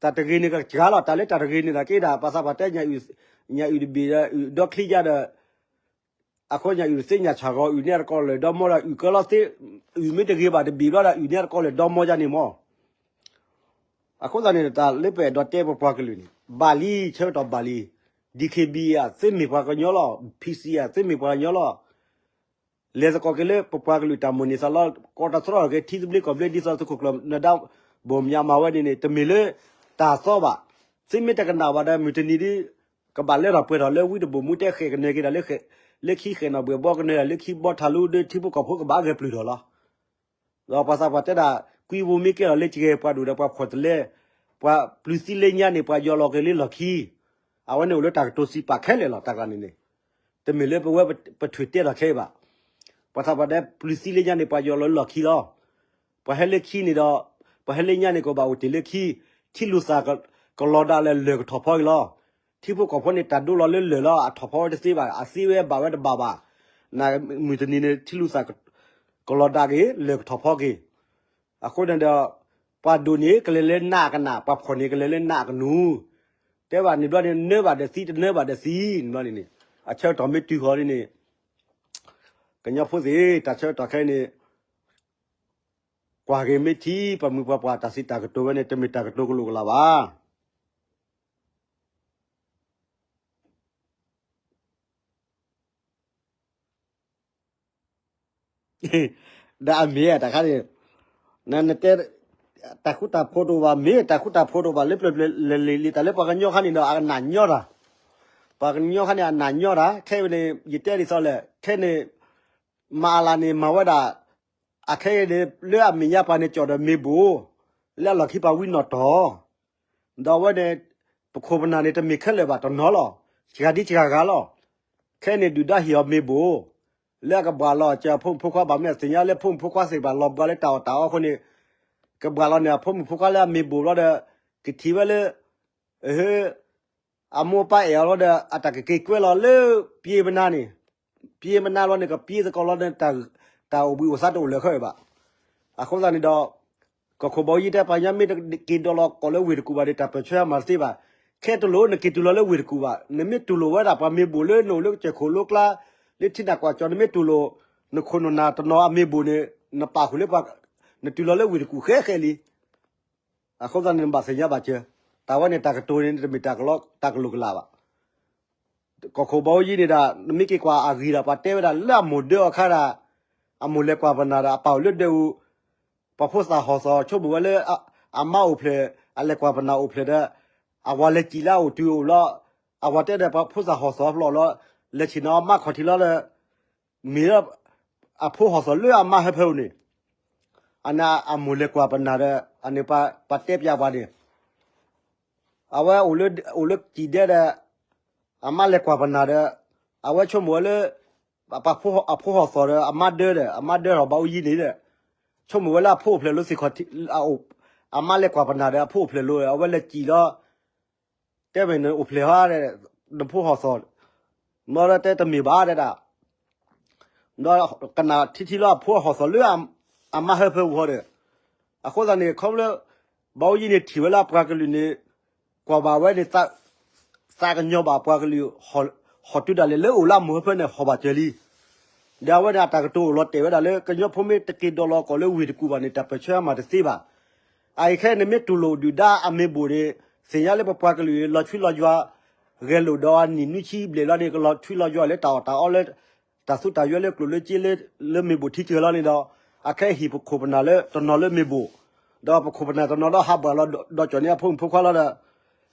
တၢ်တဂ့ၤန့ၣ်ကစှၤလီၤ တၢ်လၢတၢ်တဂ့ၤန့ၣ် နာ်က့ဒၣ် ပှၤသးပှၢ်တဲ ညၣ်အုၣ်တဘ့ၣ်ဒီး အုၣ်ဒီချံယါဒီး, အဃိညၣ်အုၣ်တသ့ညၣ်ဆၣ်ဂီၤ အုၣ်န့ၢ်တကိးလၢာ်ဒီမီဒီး အုၣ်ကလီသ့, အုၣ်မ့ၢ်တဂ့ၤဘၣ်တဘ့ၣ်ဘျီဒီး အုၣ်န့ၢ်တကိးလၢာ်ဒီမီယါန့ၣ်မး အဃိသတးန့ၣ် တၢ်လၢပအဲၣ်ဒိးတဲပပှၤကလုာ်န့ၣ် ဘၣ်လံ ဆၢကတီၢ်ဘၣ်လံ, ဒံၣ်ခ့ဘံၣ် သုမ့ၢ်ပှၤကညီလီၤ, ဖံစံၣ် သုမ့ၢ်ပှၤကညီလီၤ, လဲၤသကိးက့ၤလၢပပှၤကလုာ်တၢ်မိၣ်န့ၢ်သးလီ ကိးတၢ်သရီက့ၤထံသဘျ့ကီၢ်ဘျ့ ဒ်သိးသုးခိၣ်ကျၢၢ်နဒါဘိၣ်မၠးမၤဝဲန့ၣ်န့ၣ် တမ့ၢ်လၢတၢ်သီဘၣ်, သုမ့ၢ်တကနၣ်ဘၣ်ဒီး မုၢ်တနံၤဒ် ကဘၣ်လၢထီၣ်ပှဲၤထီၣ်လၢဝံတဘိၣ်မူတဲဃဲၣ်ကနၢၤက့ၤတၢ်လၢ လၢခံဃဲၣ်နီၣ်ဘှဲၣ်ဘီကနၢၤတၢ်လၢခံဘီထးလူ ဒီးထံဖိကီၢ်ဖိကဘၣ်ဂဲၤပျုၢ်ထီၣ်လီၤ. ဒီးပှၤသးပှၢ်တဲဒၣ် ကွံဝူမ့ၢ်ကဲထီၣ်လၢကဂဲၤပှၤဒိၣ်ဒီးပှၤဖှီၣ်တလဲ, ပှၤပျုၤသံလၢညါန့ၣ် ပှၤယီၤလီၤက့ၤလၢလီၢ်ခံ, အဝဲန့ၣ်အိၣ်လၢတၢ်ကတိၤစံးပာ်ခဲလၢာ်လီၤ တၢ်ကျါန့ၣ်န့ၣ်, တမ့ၢ်လၢပဝဲပထုးတဲထီၣ်ခဲအံၤဘၣ်. ပှၤသးပှၢ်တဲပျုၤသံလၢညါန့ၣ် ပှၤယီၤလီၤလၢလီၢ်ခံလီၤ. ပှၤဟဲလၢခံန့ၣ်ဒီး ပှၤဟဲလၢညါန့ၣ် ကဘၣ်အိၣ်တ့ၢ်လၢခံ, ထံလုၢ်သၣ်ကလီၤဒၣ်လၢလၢၢ်ကထီၣ်ဖီက့ၤလီၤ. ထံဖိကီၢ်ဖိန့ၣ် တၢ်ဒိလီၤလၢလၢၢ်လီၤ အထီၣ်ဖီဝဲတသ့ဘၣ် အသ့ဝဲဘၣ်ဝဲတဘၣ်ဘၣ်. နမုၢ်တနံၤန့ၣ် ထံလုၢ်သၣ် ကလီၤဒၣ်က့ၤ လၢၢ်ကထီၣ်ဖီက့ၤ. အဃိန့ၣ်ဒီး ပှၤဒိၣ်န့ၣ် ကလဲၤလၢနးအကနၣ် ပှၤဖှီၣ်န့ၣ် ကလဲၤလၢနးအကနူၤ, တဲဘၣ်န့ၣ်ဘျီန့ၣ် နၢဘၣ်ဒီးသံ တနၢဘၣ်ဒီးသံန့ၣ်ဘျီန့ၣ်န့ၣ် အဆၢကတီၢ်မ့ၢ်တုၤဃီၤန့ၣ်န့ၣ် ကညီဖိသ့ၣ် တၢ်ဆၢကတီၢ်ခဲအံၤန့ၣ် ကွၢ်က့ၤမ့ၢ်ထံ ပှၤမုၢ်ပှၤပှၢ်တၢ်စံးတၢ်ကတိၤဝဲန့ၣ် တမ့ၢ်တၢ်ကတိၤကလိာ်ကလးဘၣ်. ဒီးအမ့ၢ်တၢ်ခါန့ၣ် နတဲ တၢ်ဃူတၢ်ဖိးတအိၣ်ဘၣ် မ့ၢ်တၢ်ဃူတၢ်ဖိးတအိၣ်ဘၣ် လၢပျၢၤပျၢၤလၢၤလံၤလံၤ တၢ်လၢပှၤကညီခါန့ၣ်ဒီး အကနၣ်ညီတၢ်, ပှၤကညီခါန့ၣ် အနၣ်ညီတၢ် ခဲအံၤန့ၣ် ယတဲဒ်သိးလဲၣ် ခဲန့ၣ် မၤအလၤန့ၣ် မၤဝဲဒၣ် အခဲအံၤန့ၣ် လၢအမဲာ်ညါပှၤန့ၣ် ကၠီၣ်ဒီးမ့ၢ်ဘိၣ် လၢအလီၢ်ခံပှၤဝံနီၢ်တီၢ် ဒီးအဝဲန့ၣ် ပခိၣ်ပနၢ်န့ၣ် တမ့ၢ်ခဲလၢာ်ဘၣ်တနီၤလီၤ. စှၤဒ်စှၤဂၤလီၤ. ခဲန့ၣ် ဒုၣ်ဒါဟ့ၣ်အီၤမ့ၢ်ဘိၣ် လၢအကဘှၣ်လီၤစၢၤအဖိမုၣ်ဖိခွါ ဘၣ်မနုၤသ့ၣ်ညါလၢဖိမုၣ်ဖိခွါသ့ၣ်တဖၣ် လီၤဘှါလၢတၢ်အီၣ်တၢ်အီအဃိန့ၣ် ကဘှၣ်လီၤန့ၣ် အဖိမုၣ်ဖိခွါလၢအမ့ၢ်ဘိၣ်ဘျီဒီး ကထံၣ်ဝဲလၢ အမိၢ်အပၢ်အဲၣ်အီၤလီၤဒီး အတၢ်ကက့ၤကွဲလီၤလၢ ပျ့ၤပနါန့ၣ်, ပျ့ၤပနါလီၤန့ၣ် ကပျ့ၤသကိးလီၤန့ၣ် တၢ်အိၣ်ဘှံးအိၣ်သါတအိၣ်လၢၤခဲအံၤဘၣ်. အဃိသတးန့ၣ်ဒီး ကီၢ်ခိၣ်ဘီယံၤတဲ ပှၤကညီမ့ၢ်တက့ၤဒိးလီၤကိးလၢဝ့ၢ်တကူၣ်ဘၣ်ဒီး တၢ်ပၢၢ်ဆၢမၤတသ့ဘၣ်. ခဲတလိၣ် နက့ၤတူၢ်လီၤလၢဝ့ၢ်တကူၣ်ဘၣ်. နမ့ၢ်တူၢ်လိာ်ဝဲဒၣ်ပှၤမ့ၢ်ဘိၣ်လၢနအိၣ်လၢကစၢၢ်ခိၣ်လိကျါ လၢထံနၢ်ကွၢ်ကၠီ နမ့ၢ်တူၢ်လိာ်နခိၣ်နနၢ်တနီၤအမ့ၢ်ဘိၣ်န့ၣ် နပာ်ဃုာ်လၢပှၤ နတုၤလီၤလၢဝ့ၢ်တကူၣ်ဃဲဃဲလံ. အဃိသတးန့ၣ် နဘၣ်သ့ၣ်ညါဘၣ်စၢၤ, တၢ်ဝဲန့ၣ်တၢ်ကတိၤန့ၣ် တမ့ၢ်တၢ်ကလီ တၢ်ကလိာ်ကလးဘၣ်. ကီၢ်ခိၣ်ဘီယံၤန့ၣ်ဒၣ် နမ့ၢ်က့ၤကွၢ်အဂ့ၢ်ဒီး ပှၤတဲဝဲဒၣ်လၢအမိၢ်ဒၢအီၤခါဒၣ်, အမိၢ်လဲၤကွၢ်ပနၢ်ဒီး အပၢ်အိၣ်လၢဒၢးအူ, ပှၤဖိသၣ်ဟီၣ်သီ ဆိကမိၣ်ဝဲလၢ အမါအိၣ်ဖျဲၣ် အလဲၤကွၢ်ပနၢ်အိၣ်ဖျဲၣ်ဒီး အဝၤလဲၤစံၣ်လၢအအိၣ်တုၤအိၣ်လီၤ, အဝၤတဲဒီးပှၤဖိသၣ်ဟီၣ်သီဖျိးလီၤ, လဲၤဆ့ၣ်နီၤမါခီၣ်ထံးလီၤဒီး မ့ၢ်လၢ အဖိဟီၣ်သီလၢအမါဟၢဖၢပူၤန့ၣ်, အန့ၣ်အမိၢ်လဲၤကွၢ်ပနၢ်ဒီး အန့ၣ်ပှၤတဲပျးပှၤန့ၣ်, အဝဲအိၣ်လၢစံၣ်ဒဲဒီး အမါလဲၤကွၢ်ပနၢ်ဒီး အဝဲဆိကမိၣ်ဝဲလၢ အဖိဟီၣ်သီဒီး အမါဒၢဒီး အမါဒၢထီၣ်ဘၣ်အူယံၤန့ၣ်ဒီး ဆိကမိၣ်ဝဲလၢအဖိအိၣ်ဖျဲၣ်လီၤစ့ၢ်ကီး, အမါလဲၤကွၢ်ပနၢ်ဒီးအဖိအိၣ်ဖျဲၣ်လီၤ, အဝဲလဲၤစံၣ်လီၤ, တဲမ့ၢ်နအိၣ်ဖျဲၣ်ဟီဒီး နဖိဟီၣ်သီ, မ့ၢ်ဒီးတဲတမ့ၢ်ဘၣ်တဲဒၣ် ဒီးကနၣ်ထံထံလီၤအဖိအဟီၣ်သီလၢအမါဟၢဖၢပူၤဃီဒီး, အဃိသတးန့ၣ် ခီဖျိ ဘၣ်အူယံၤန့ၣ်ထံၣ်ဝဲလၢအပှၤကလုာ်န့ၣ် ကွၢ်ဘၣ်ဝဲန့ၣ် သးကညီၤဘၣ်ပှၤကလုာ် ဟီၣ်တုၤဒၣ်လဲာ်လၢအိၣ်လၢအမိၢ်ဟၢဖၢန့ၣ် ဟီၣ်ဘၣ်စၢၤလံ. ဒီးအဝဲန့ၣ်အတၢ်ကတိၤအိၣ်လီၤတဲာ်ဝဲဒၣ်လၢ ကညီဖိမ့ၢ်တက့ၤဒိးလီၤကီၢ်လၢဝ့ၢ်တကူၣ်ဘၣ်န့ၣ် တၢ်ပၢၢ်ဆၢအမၤတသ့ဘၣ်. အအံၤခဲအံၤန့ၣ် မ့ၢ်တူၢ်လိာ်ဒုၣ်ဒါအမ့ၢ်ဘိၣ်န့ၣ် သ့ၣ်ညါလၢပပှၤကလုာ်လီၤဆွံလီၤယွၤ ဂဲၤလိာ်ဒီးအနံၣ်နွံဆံဘျဲၣ်လီၤန့ၣ် ကလီၤဆွံလီၤယွၤလၢတၢ်အီၣ်တၢ်အီလၢ တၢ်သူတၢ်ယွဲလၢကျိၣ်လၢစ့လၢ လၢမ့ၢ်ဘိၣ်ထံကၢၢ်လီၤန့ၣ်ဒီး အခဲအံၤဟံၣ်ပခိၣ်ပနၢ်လၢတနီၤလၢမ့ၢ်ဘိၣ်, ဒီးပခိၣ်ပနၢ်တနီၤဒီးဟးဘၣ်လီၤဒီးကၠီၣ်န့ၢ်အဖိမုၣ်ဖိခွါလီၤဒီး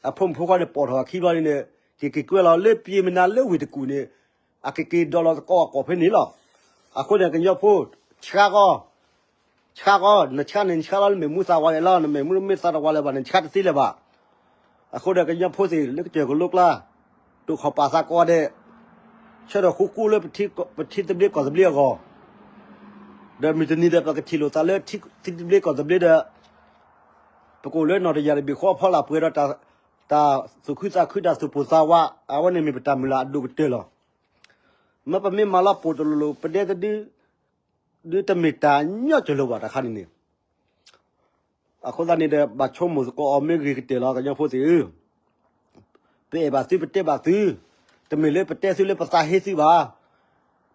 အဖိမုၣ်ဖိခွါန့ၣ်ပိာ်ထီၣ်အခံဘျီန့ၣ် က့ၤက့ၤကွဲလီၤလၢပျ့ၤမနုၤလၢဝ့ၢ်တကူၣ်န့ၣ် အက့ၤက့ၤဒိးလီၤသကိးအကီၢ်ဖဲန့ၣ်လီၤ. အဃိန့ၣ် ကညီဖိ ဆှါကီ ဆှါကီ နဆှါန့ၣ် နဆှါလီၤလၢမ့ၢ်မူသးဝးယဲလီၤ နမ့ၢ်မူမ့ၢ်သးတဝးလၢၤဘၣ် နဆှါတသ့လၢၤဘၣ်. အဃိဒီးကညီဖိသ့ၣ်လၢကစၢၢ်ကလိကျါ တိာ်ခီၣ်ပာ်သးကိးဂၤဒဲး ဆၢထၢၣ်ဃူဃူလၢပထံသဘျ့ကီၢ်သဘျ့အဂီၢ် ဒီးမုၢ်တနံၤဒီးပကထံၣ်လိာ်သးလၢထံသဘျ့ကီၢ်သဘျ့ဒီး ပကအိၣ်လၢနီၢ်တယၢ်တဘ့ၣ်ဃီအဖီလာ်ပှဲၤဒီး တၢ်သူၣ်ခုသးခုတၢ်သူၣ်ပိၢ်သးဝး အဝဲန့ၣ်မ့ၢ်ပတၢ်မုၢ်လၢ်အဒိၣ်ကတၢၢ်လီၤ. မ့ၢ်ပမ့ၢ်မၤလီၤပိာ်တလိၤလိၤ ပဒဲတဒု ဒုတမ့ၢ်တၢ်ညီစၢၤလၢၤဘၣ်တခါန့ၣ်န့ၣ် အဃိသတးန့ၣ်ဒီး ဘၣ်ဆိကမိၣ်သကိးအီၤမ့ၢ်ဂ့ၤကတၢၢ်လီၤ ကညီဖိသ့ၣ်ဧၢ, ပအဲၣ်ဘၣ်သုပတဲဘၣ်သု, တမ့ၢ်လၢပတဲသုလၢပသးဟ့သုဘၣ်.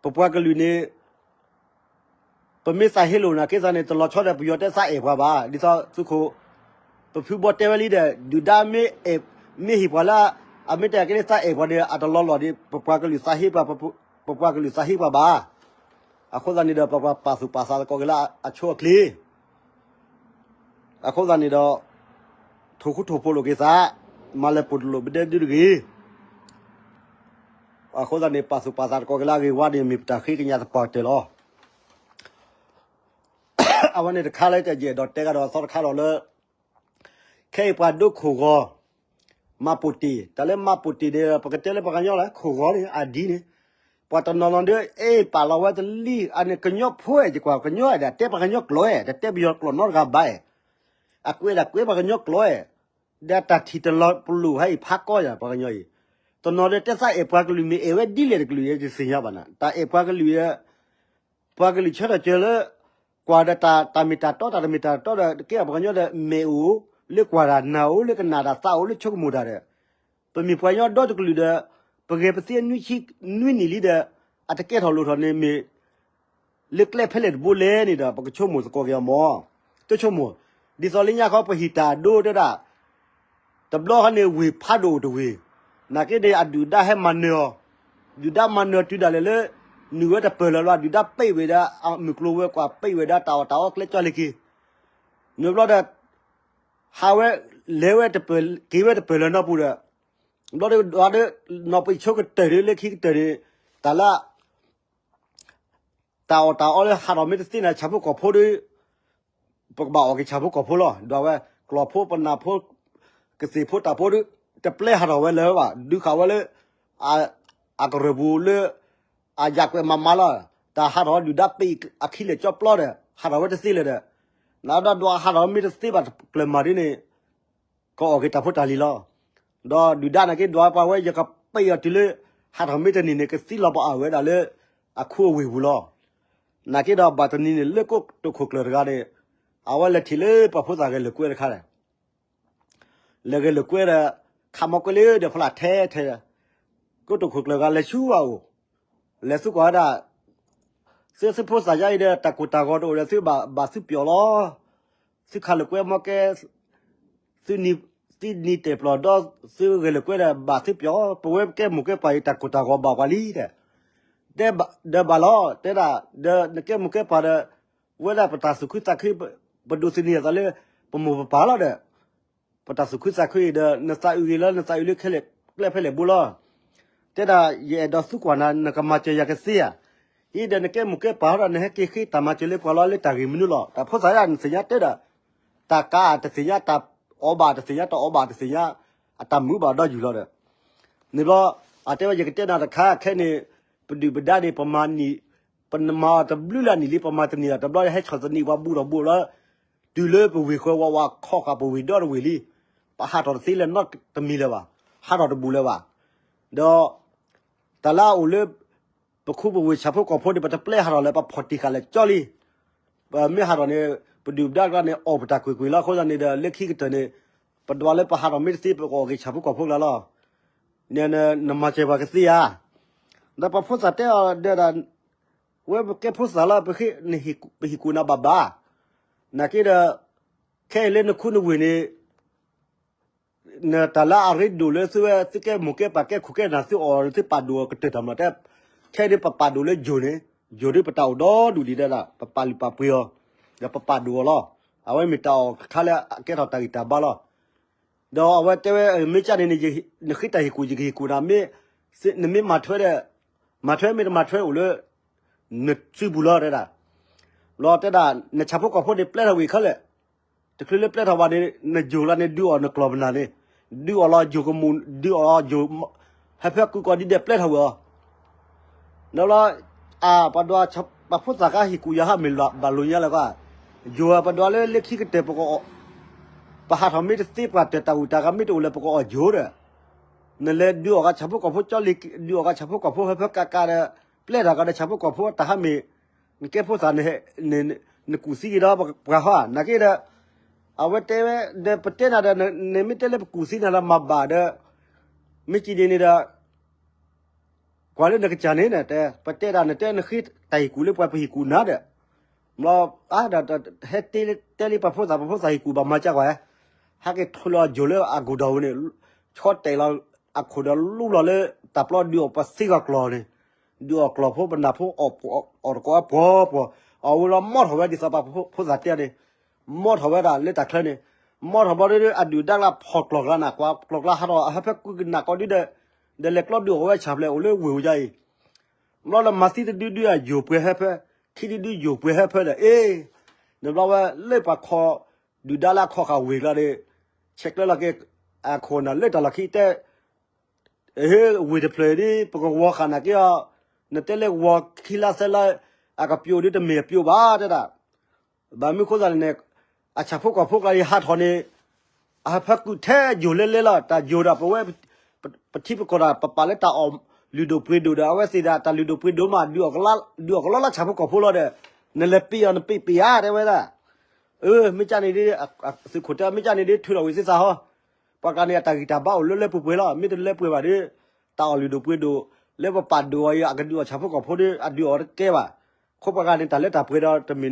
ပပှၤကလုာ်န့ၣ် ပမ့ၢ်သးဟ့လိာ်နာ်က့သးန့ၣ် တလီၤဆီဒီးပယီၤတဲသးအဲၣ်ပှၤဘၣ်. ဒ်သိးသုးခိၣ် ပဖုဘီတဲဝဲလံဒီး ဒုၣ်ဒါမ့ၢ်ဟ့ၣ်ပှၤလၢ အမ့ၢ်တဲက့ၤသးအဲၣ်ပှၤန့ၣ် အတလီၤလီၢ်ဒီး ပပှၤကလုာ်သးဟ့ပှၤ, ပပှၤကလုာ်သးဟ့ပှၤဘၣ်. အဃိသတးန့ၣ်ဒီး ပပှၤပာ်သူၣ်ပာ်သးသကိးက့ၤလၢအဆိအချ့ အဃိသတးန့ၣ်ဒီး ထိၣ်ဃူထိၣ်ဖိးလိာ်က့ၤသး, မၤလၢပိာ်တလိာ်ပဒဲဒုတဂ့ၤ. အဃိသတးန့ၣ် ပာ်သူၣ်ပာ်သးသကိးက့ၤလၢအဂ့ၤဝါန့ၣ် မ့ၢ်ပတၢ်ဃ့ကညးသပှၢ်ကတၢၢ်လီၤ. အဝဲန့ၣ်တခါလၢတယဲၢ်ဒီးတဲကဒီးအသီတခါဒီးလၢ ခဲအံၤပှၤဒိခိၣ်ဂီၤ မၤပိာ်တ့ၢ်, တၢ်လၢမၤပိာ်တ့ၢ်န့ၣ် ပကတဲလၢပှၤကညီလၢခိၣ်ဂီၤန့ၣ် အဒ်န့ၣ်, ပှၤတနီၤနီၤဒ် အဲၣ်ပာ်လီၤဝဲတလံ, အန့ၣ်ကညီဖိအဲၣ် ယကွၢ်ကညီအဲၣ်ဒၣ် တဲပှၤကညီကျိာ်အဲၣ် တတဲပယီၤကျိာ်နီတဂၤဘၣ်အဲၣ်, အကွဲးဒၣ်ကွဲးပှၤကညီကျိာ်အဲၣ်, ဒီးတၢ်ထံၣ်တလီၤပလိာ်ဟဲအံၤဖးကီယၤ ပှၤကညီအံၤ, တနီၤဒီးတဲသးအဲၣ်ပှၤကလုာ်မ့ၢ်အဲၣ်ဝဲဒ်လဲၣ်တကလုာ် ယတသ့ၣ်ညါဘၣ်နၤ, တၢ်အဲၣ်ပှၤကလုာ် ပှၤကလုာ်ဆၢထၢၣ်စၢၤလၢ ကွၢ်ဒီးတၢ်မ့ၢ်တၢ်တီ တၢ်တမ့ၢ်တၢ်တီဒီး ကဲပှၤကညီဒီး မဲာ်အိၣ်လၢကွၢ်တၢ် နၢ်အိၣ်လၢကနၣ်တၢ် သးအိၣ်လၢဆိကမိၣ်တၢ်ဒီး ပမ့ၢ်ပှၤကညီဒီတကလုာ်ဒီး ပဂဲၤပသ့နွံဆံနွံနံၣ်လံဒီး အတကဲထီၣ်လိၣ်ထီၣ်န့ၣ်မ့ၢ် လၢကျဲဖဲလဲၣ်တဘိလဲၣ်န့ၣ်ဒီး ပကဆိကမိၣ်သကိးက့ၤအီၤမၢ်. တဆိကမိၣ်, ဒ်သိးလၢညါခီပဟံၣ်တၢ်အဒိတဲဒၣ် တဘျီဃီန့ၣ် ဝ့ၢ်ဖးဒိၣ်အိၣ်တဝ့ၢ်, နာ်က့န့ၣ် အဒုၣ်ဒါဟဲမၤနၢၤအီၤ, ဒုၣ်ဒါမၤနၢၤတုၤဒၣ်လဲာ်လၢ နုာ်ဝဲတပၢၢ်လၢၤဘျီ ဒုၣ်ဒါပ့ၢ်ဝဲဒီး အမုၢ်ကျိၤဝဲၤကွာ်ပ့ၢ်ဝဲဒီး တၢ်အီၣ်တၢ်အီကျဲကၠီလ့ၤက့ၤ, နုာ်ဘျီဒီး ဟးဝဲ လဲၤဝဲတပၢၢ် က့ၤဝဲတပၢၢ်လၢၤနီၢ်ပူၤဒီး ဘျီဒီး နီၢ်ပံာ်ဆိကတၢၢ်ဒီး လၢခံကတၢၢ်န့ၣ် တၢ်လၢ တၢ်အီၣ်တၢ်အီလၢဟးထီၣ်မ့ၢ်တသ့န့ၣ် ဆၣ်ဖိကီၢ်ဖိဒီး ပကဘၣ်အီၣ်က့ၤဆၣ်ဖိကီၢ်ဖိလီၤ. ဒွးဝဲ ကျီၢ်ဖိ ပနၢ်ဖိ ကသ့ၣ်ဖိတၢ်ဖိဒီး တပျဲဟးထီၣ်ဝဲလၢၤဘၣ် ဒုးဃာ်ဝဲလၢ အကရၢၢ်ပူၤလၢ အယၣ်ကွဲးမၤမၤလီၤ. တၢ်ဟးထီၣ်ဒုၣ်ဒါပ့ၢ်အခံလဲၣ်ကၠီပျီဒီး ဟးထီၣ်ဝဲတသ့လၢၤဒီး နဒီးဒွးဟးထီၣ်မ့ၢ်တသ့ဘၣ်ကျၢၢ်မးဒ်န့ၣ် ကအီၣ်က့ၤတၢ်ဖိတၢ်လံၤလီၤ. ဒီးဒုၣ်ဒါနာ်က့ဒွးပှၤဝဲ ယကပ့ၢ်အီၤတုၤလၢ ဟးထီၣ်မ့ၢ်တနံၤန့ၣ် ကသံလီၤပအီၣ်ဝဲဒၣ်လၢ အခူအဝ့ၢ်ပူၤလီၤ. နာ်က့ဒီးဘၣ်တနံၤန့ၣ် လၢကိတိာ်ခိၣ်ကျၢၢ်တဂၤန့ၣ် အဝဲလဲၤထံၣ်လၢပှၤဖိသၣ်ဂဲၤလိာ်ကွဲတခါန့ၣ် လဲၤဂဲၤလိာ်ကွဲဒီး ခးမီၢ်ကွဲလၢဒီးဖီလာ်ထဲထဲဒီး ကိတိာ်ခိၣ်ကျၢၢ်ဂၤလဲၤဆူအအိၣ် လဲၤသံကွၢ်ဝဲဒၣ် သုသုဖိသၣ်ယါအံၤဒီး တၢ်ကိၢ်တၢ်ဂီၤတအိၣ်ဒီး သုဘၣ်ဘၣ်သုပျီၣ်လီၤ. သုခးလိာ်ကွဲမီၢ်ကဲ သုနံၤတဲာ်ပျီၣ်ဒီး သုဂဲၤလိာ်ကွဲဒီး ဘၣ်သုပျီၣ် ပဝဲကဲမိၢ်ကဲပၢ်အံၤ တၢ်ကိၢ်တၢ်ဂီၤဘၣ်ပှၤလံဒီး တဲဒီးဘၣ်လီၤ တဲဒၣ် ဒီးနကဲမိၢ်ကဲပၢ်ဒီး ဝဲဒၣ်ပတၢ်သူၣ်ခုသးခု ပဒိးသန့ၤအသးလၢ ပမိၢ်ပပၢ်လီၤဒီး ပတၢ်သူၣ်ခုသးခုအံၤဒီး နသးအုးဂ့ၤလၢ နသးအုးလၢခဲလၢာ်ကျဲဖဲလဲၣ်ဘိလီၤ. တဲဒၣ် ယအဲၣ်ဒိးသံကွၢ်နၤ နကမၤစၢၤယၤကသ့ဧါ. အံၤဒီးနကဲမိၢ်ကဲပၢ်ဒီး နဟဲက့ၤဃ့တၢ်မၤစၢၤလၢပှၤလီၤ လၢတၢ်ဂ့ၢ်မနုၤလီၤ. တၢ်ဖိသၣ်ဒၣ်နသ့ၣ်ညါတဲဒီး တၢ်ကးတသ့ၣ်ညါ တၢ်အီၣ်ဘၣ်တသ့ၣ်ညါ တၢ်အီၣ်ဘၣ်တသ့ၣ်ညါ အတၢ်မုာ်ဘၣ်ဒီးယူၢ်လီၤဒီး န့ၣ်ဘျီ အတဲဝဲ ယကတဲနၤတခါခဲန့ၣ် ပဒုၣ်ပဒါန့ၣ် ပမၤနံၣ် ပမၤအီၤတဘျုးလၢနံၣ်လံ ပမၤတနံၣ်လီၤ တဘျီဟဲဆီၣ်သနံးပှၤဘူးထီၣ်ဘူးလီၤ တုၤလၢပဝ့ၢ်ဃၢၤဝးဝးခီဃာ် ပဝ့ၢ်ဒီတဝ့ၢ်လံ. ပဟးထီၣ်တသ့လၢၤနီတမံၤလၢၤဘၣ်, ဟးထီၣ်တဘူးလၢၤဘၣ်. ဒီး တၢ်လၢအအိၣ်လၢ ပခူပဝ့ၢ်ဆၣ်ဖိကီၢ်ဖိန့ၣ် ပတပျဲဟးထီၣ်လၢၤ ပဖီၣ်တံၢ်ဃာ်လၢာ်ကၠီလံ. ပမ့ၢ်ဟးထီၣ်န့ၣ် ပဒုၣ်ပဒါကျါန့ၣ် အီၣ်ပတၢ်ကွ့ၢ်ကွ့ၢ်လီၤ. အဃိသတးန့ၣ်ဒီး လၢခံကတၢၢ်န့ၣ် ပဒွးလၢပဟးထီၣ်မ့ၢ်တသ့ ပကအီၣ်က့ၤဆၣ်ဖိကီၢ်ဖိကျါလီၤ. နမၤစၢၤပှၤကသ့ဧါ. ဒီးပှၤဖိသၣ်တဲအီၤဒီး ဝဲပကဲဖိသၣ်လီၤ ပဟ့ၣ်ကူၣ်နၤဘၣ်ဘၣ်. နာ်က့ဒီး ခဲအံၤလၢနခူနဝ့ၢ်န့ၣ် နတၢ်လၢအရ့ဒိၣ်လၢသုဝဲ သုကဲမိၢ်ကဲပၢ်ကဲခိၣ်ကဲနၢ် သုအီၣ်သုပာ်ဒိၣ်အီၤကတၢၢ်တၢ်မၤတဲ, ခဲဒ်ပပာ်ဒိၣ်လၢယိၤန့ၣ်, ယိၤဒ်ပတၢ်အိၣ်ဒီဒူၣ်ဒံးဒဲဒၣ် ပပာ်လုၢ်ပာ်ပှ့ၤအီၤ, ဒီးပပာ်ဒိၣ်အီၤလီၤ. အဝဲမ့ၢ်တၢ်အီၣ်တခါလၢအကဲထီၣ်တၢ်ဂံၢ်တၢ်ဘါလီၤ. ဒီးအဝဲတဲဝဲ မ့ၢ်ကၢ်န့ၣ်န့ၣ် နဃ့တၢ်ဟ့ၣ်ကူၣ် ယကဟ့ၣ်ကူၣ်နၤ မ့ၢ် နမ့ၢ်မၤထွဲဒီး မၤထွဲ မ့ၢ်တမၤထွဲအိၣ်လၢ နစုပူၤလီၤတဲဒၣ်. ဘျီတဲဒၣ် နဆၣ်ဖိကီၢ်ဖိန့ၣ် ပျဲထီၣ်ဝံၤခဲလၢာ်, တချုးလၢပျဲထီၣ်ဘၣ်န့ၣ် နယိၤလီၤန့ၣ် ဒုးအီၣ်နကျီၢ်ပနၢ်န့ၣ်, ဒုးအီၣ်လီၤယိၤကမူၣ် ဒုးအီၣ်လီၤယိၤ, ဟဲဖဲကုကီၢ်ဒ်ဒဲးပျဲထီၣ်ဝံၤအီၤ ဒီးလီၤ, အပှၤဒွး ပှၤဖိသၣ်ခါဟ့ၣ်ကူၣ်ယၤဟးမ့ၢ်ဘၣ်လိာ်ညါလၢၤကွၢ်, ယိၤပဒွးလၢလၢခံကတၢၢ် ပကအီၣ်, ပဟးထီၣ်မ့ၢ်တသ့ပှၤတၢၢ်တၢ်အူၣ်တၢ်ဂၤမ့ၢ်တအိၣ်လၢၤ ပကအီၣ်ယိၤဒီး, နလဲၤဒုးအီၣ်ဂၤဆၣ်ဖိကီၢ်ဖိကၠီလံၤ, ဒုးအီၣ်ဂၤဆၣ်ဖိကီၢ်ဖိဟဲဖဲကးကးဒီး, ပျဲတၢ်ကဒီးဆၣ်ဖိကီၢ်ဖိတၢ်ဟးမ့ၢ်, နကဲဖိသၣ်န့ၣ်, နကူၣ်သံက့ၤဒီးပှၤဟီဧါ, နာ်က့ဒီး အဝဲတဲဝဲ, ဒီးပတဲနၤဒီး နမ့ၢ်တဲလၢပကူၣ်သံနၤလၢမၤဘၣ်ဒီး, မ့ၢ်ကံန့ၣ်န့ၣ်ဒီး ကွၢ်လၢနကစၢ်န့ၣ် တဲ, ပတဲဒၣ်နတဲနဃ့တၢ်ဟ့ၣ်ကူၣ်လၢပှၤပဟ့ၣ်ကူၣ်နၤဒီး, ဘျီ, အါဒီး, ဟဲတဲလံပှၤဖိသၣ် ပှၤဖိသၣ်ဟ့ၣ်ကူၣ်ဘၣ်မၤကၢ်ကွၢ်, ဟဲက့ၤထူလီၤယိၤလၢအကိၢ်ဒီးဝဲန့ၣ်, ဆီတဲာ်လီၤအခိၣ်ဒီးလူလီၤလၢ တၢ်ပျီဒုးအီၣ်ပှၤသ့ဂီၢ်ကျီၢ်န့ၣ်, ဒုးအီၣ်ကျီၢ်ဖိပနၢ်ဖိ အီၣ်တကိးအပှီၤပှီၤ, အီၣ်ဝဲလီၤမီၢ်ထီၣ်ဝဲဒ်သိးပှၤဖိသၣ်တဲန့ၣ်, မီၢ်ထီၣ်ဝဲဒၣ်လၢတၢ်ချၢန့ၣ်, မီၢ်ထီၣ်ဘျီဒီးအဒုၣ်ဒါကျါဖီၣ်ကျီၢ်ကျါနၤ ကွၢ်ကျီၢ်ကျါဟးထီၣ်အဟဲဖဲကုကနၣ်ကီဒုဒီး, ဒီးလဲၤကျီဒုးအီၣ်ဝဲဆၣ်ဖျဲၣ်အိၣ်လၢဝ့ၢ်ဝဲယါအံၤ, ဘျီလၢမၤသံတဒုဒုအယိၤပှဲၤဟဲဖဲ, ခံဒုဒုယိၤပှဲၤဟဲဖဲဒီး အ့, နဘျီဝဲလၢပှၤခီ, ဒုၣ်ဒါလၢအခီၣ်ဃာ်ဝ့ၢ်ကျါဒီး, ဆဲးကျၢလီၤက့ၤ, အခိၣ်နၢ်လၢတၢ်လီၢ်ခံတဲ ဝ့ၢ်တဖျၢၣ်ဒ်ပကဝီၤဃာ်နာ်က့အီၤ, နတဲလၢကဝီၤခံလါသၢလါ, အကပျိာ်ဒ်တမ့ၢ်အပျိာ်ဘၣ်တဲဒၣ်, ဘၣ်မနုၤဃိသတးန့ၣ်, အဆၣ်ဖိကီၢ်ဖိကျါအံၤဟးထီၣ်န့ၣ်, အဟးဖၢကုထဲယိၤလဲလဲလီၤ တၢ်ယိၤဒီးပဝဲ, ပထံပကီၢ်ဒီး ပပာ်လၢတၢ်အီၣ်လုၢ်ဒိၣ်ပှ့ၤဒိၣ်ဒီး အဝဲသ့ၣ်ဒၣ်တၢ်လုၢ်ဒိၣ်ပှ့ၤဒိၣ်မး ဒုးအီၣ်ကလီလၢဆၣ်ဖိကီၢ်ဖိလီၤဒီး, နလဲၤပ့ၤအီၤနပ့ၤပ့ၤဧါတဲဝဲဒၣ်, အၢ မ့ၢ်ကၢ်န့ၣ်ဒ်, သုးခိၣ်တဲမ့ၢ်ကၢ်န့ၣ်ဒ် ထုးထီၣ်ဝံၤသ့သးဟီ, ပှၤကျါန့ၣ် အတၢ်ဂံၢ်တၢ်ဘါအိၣ်လၢလၢပှဲၤပှဲၤလီၤ မ့ၢ်တလၢပှဲၤဘၣ်ဒီး, တၢ်အီၣ်လုၢ်ဒိၣ်ပှ့ၤဒိၣ်, လၢပပာ်ဒိၣ်အီၤအံၤ အကဒုးအီၣ်ဆၣ်ဖိကီၢ်ဖိဒီး အဒုးအီၣ်တကဲဘၣ်, ခိးပှၤကျါန့ၣ် တၢ်လၢတၢ်ပှဲၤဒီးတမ့ၢ်,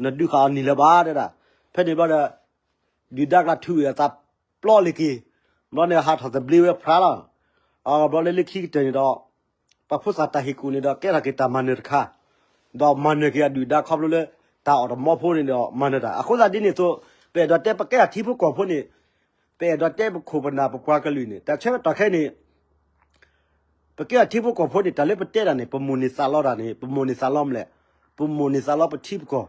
နဒုးဃာ်အီၤနံၤလၢၤဘၣ်တဲဒၣ်, ဖဲန့ၣ်ဘျီဒီး, ဒုၣ်ဒါကျါထုးဝံၤအသးပျီလံၤက့ၤ, ဘျီန့ၣ်ဟးထီၣ်သဘျ့ဝဲဖျါလီၤ, အဘျီလၢလၢခံကတၢၢ်န့ၣ်ဒီး ပှၤဖိသၣ်တၢ်ဟ့ၣ်ကူၣ်န့ၣ်ဒီး ကဲထီၣ်က့ၤတၢ်မၤနၢၤတခါ, ဒီးမၤနၢၤက့ၤအဒုၣ်ဒါခီဖျိလၢ တၢ်အီၣ်တမီဖိန့ၣ်ဒီးမၤနၢၤတၢ်, အဃိသတးဒ်န့ၣ်အသိး, ပအဲၣ်ဒိးတဲပကဲအထံဖိကီၢ်ဖိန့ၣ်, ပအဲၣ်ဒိးတဲပခိၣ်ပနၢ်ပပှၤကလုာ်န့ၣ် တၢ်ဆၢကတီၢ်ခဲအံၤန့ၣ်, ပကဲအထံဖိကီၢ်ဖိန့ၣ် တၢ်လၢပတဲတၢ်န့ၣ် ပမိၣ်န့ၢ်သးလီတၢ်န့ၣ် ပမိၣ်န့ၢ်သးလီမလဲၣ်, ပမိၣ်န့ၢ်သးလီပထံပကီၢ်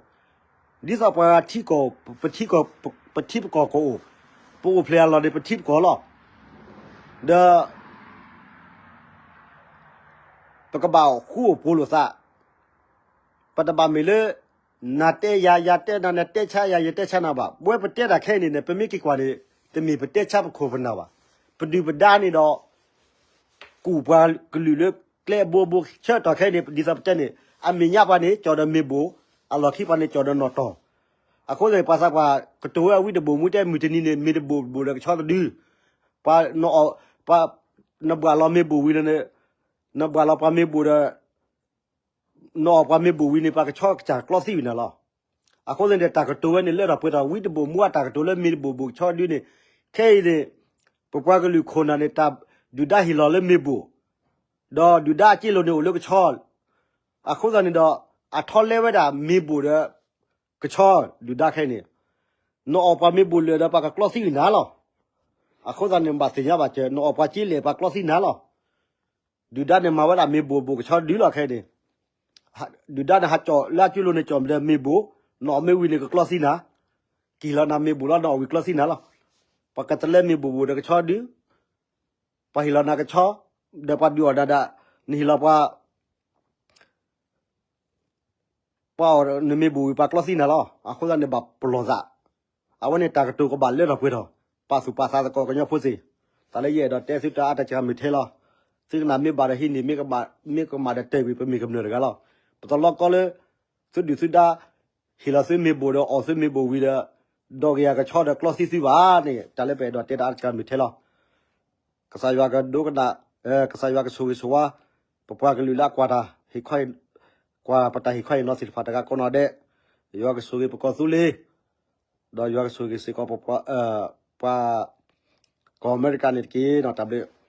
ဒ်သိးပှၤထံကီၢ်, ပထံကီၢ်, ပထံပကီၢ်ကအိၣ်, ပအိၣ်ဖျဲၣ်အလီၢ်န့ၣ် ပထံပကီၢ်လီၤ. ဒီး ပကဘၣ်ဃူအိၣ်ဖိးလိာ်သး, ပတဘၣ်မ့ၢ်လၢ နၤတဲယၤ ယၤတဲနၤ နတဲဆါယၤ ယတဲဆါနၤဘၣ်. ပဝဲပတဲတၢ်ခဲအံၤန့ၣ် ပမ့ၢ်က့ၤကွၢ်န့ၣ် တမ့ၢ်ပတဲဆါပခိၣ်ပနၢ်ဘၣ်. ပဒုၣ်ပဒါန့ၣ်ဒီး ကူၣ်ပှၤကလုာ်လၢကျဲအဘိဘိ ဆၢကတီၢ်ခဲအံၤန့ၣ် ဒ်သိးပတဲန့ၣ် အမဲာ်ညါပှၤန့ၣ် ကၠီၣ်ဒီးမ့ၢ်ဘိၣ်, အလီၢ်ခံပှၤန့ၣ် ကၠီၣ်ဒီးနီၢ်တီၢ်. အဃိသတးန့ၣ် ပှၤသးပှၢ်ကတိၤဝဲအဝံတဘိၣ်မူတဲ မုၢ်တနံၤန့ၣ် မ့ၢ်တဘိၣ်ဘိၣ်ဒီးကဆီတဒု, ပှၤ, ပှၤ, နဘှၣ်လီၤမ့ၢ်ဘိၣ်ဝံၤန့ၣ်, နဘှၣ်လီၤပှၤမ့ၢ်ဘိၣ်ဒီး နအီၣ်ပှၤမ့ၢ်ဘိၣ်ဝံၤန့ၣ် ပှၤကဆီကစၢ်ကျီသံဝံၤနၤလီၤ. အဃိသတးန့ၣ် တၢ်ကတိၤဝဲန့ၣ် လၢထီၣ်ပှဲၤထီၣ်ဝံတဘိၣ်မူအတၢ်ကတိၤလၢမ့ၢ်တဘိၣ်ဘိၣ်ကဆီဒုန့ၣ်, ခဲအံၤန့ၣ် ပပှၤကလုာ်ခိၣ်နၢ်န့ၣ် တၢ်ဒုၣ်ဒါဟ့ၣ်လီၤလၢမ့ၢ်ဘိၣ်, ဒီးဒုၣ်ဒါအစ့လိာ်န့ၣ်အိၣ်လၢကဆီ, အဃိသတးန့ၣ်ဒီး အထီလဲဝဲဒၣ်မ့ၢ်ဘိၣ်ဒီး ကဆီ, ဒုၣ်ဒါခဲအံၤန့ၣ် နအီၣ်ပှၤမ့ၢ်ဘိၣ်လၢာ်ဒီးပှၤကကျီသံဝံၤနၤလီၤ. အဃိသတးန့ၣ် ဘၣ်သ့ၣ်ညါဘၣ်စၢၤ နအီၣ်ပှၤက့လဲၣ်ပှၤကျီသံနၤလီၤ. ဒုၣ်ဒါန့ၣ်မၤဝဲဒၣ်မ့ၢ်ဘိၣ်ဘိၣ်ကဆီဒုလီၤခဲအံၤန့ၣ်, ဒုၣ်ဒါန့ၣ်ဟးကၠီၣ်လၢအကၠိလိၤန့ၣ်ကၠီၣ်မ့ၢ်ဒီးမ့ၢ်ဘိၣ်, နအီၣ်မ့ၢ်ဝံၤန့ၣ်ကကျီသံနၤ, ကဟ့ၣ်လီၤနၤမ့ၢ်ဘိၣ်လီၤ နအီၣ်ဝံၤကျီသံနၤလီၤ. ပှၤကတလဲမ့ၢ်ဘိၣ်ဘိၣ်ဒီးကဆီဒု, ပှၤဟ့ၣ်လီၤနၤကဆီ, ဒီးပှၤဒုးအီၣ်ဒၣ်ဒၣ်, နဟ့ၣ်လီၤပှၤ ပှၤအီၣ်နမ့ၢ်ဘိၣ်ဝံၤပှၤကျီသံနၤလီၤ. အဃိသတးန့ၣ်ဘၣ်ပလီၢ်သး, အဝဲန့ၣ်တၢ်ကတိၤကဘၣ်လၢထီၣ်ပှဲၤထီၣ်, ပာ်သူၣ်ပာ်သးသကိးကညီဖိသ့ၣ်, တၢ်လၢယအဲၣ်ဒိးတဲသုတၢ်အါတၢ်စှၤမုၢ်ထဲလီၤ. သုကနၣ်မ့ၢ်ဘၣ်ဒီးဟံးန့ၢ်, မ့ၢ်ကမၣ်ဒီးတဲာ်ကွံာ် ပမ့ၢ်ကမျၢၢ်တဂၤလီၤ. ပတလီကီလၢ သုဒုၣ်သုဒါ ဟ့ၣ်လီၤသုမ့ၢ်ဘိၣ်ဒီးအီၣ်သုမ့ၢ်ဘိၣ်ဝံၤဒီး ဒီးကယၤကဆီဒီးကျီသံသုဘၣ်န့ၣ် တၢ်လၢပအဲၣ်ဒိးတဲတၢ်အါတၢ်စှၤမုၢ်ထဲလီၤ. ကစၢ်ယွၤကဒိကနၣ်, ကစၢ်ယွၤကဆိၣ်ဂ့ၤဆိၣ်ဝါ ပပှၤကလုာ်လၢအကွၢ်တၢ်, ကွၢ်ပတၢ်ဟ့ၣ်ခီဟ့ၣ်နီၤသ့ၣ်တဖၣ်တဂၤကိးနီၢ်ဒဲး, ယွၤကဆိၣ်ဂ့ၤပကီၢ်သူလ့ၤ, ဒီးယွၤကဆိၣ်ဂ့ၤစ့ၢ်ကီး ပှၤကီၢ်အမဲရကၤန့ၣ်တက့ၢ်. တၢ်ဘျုး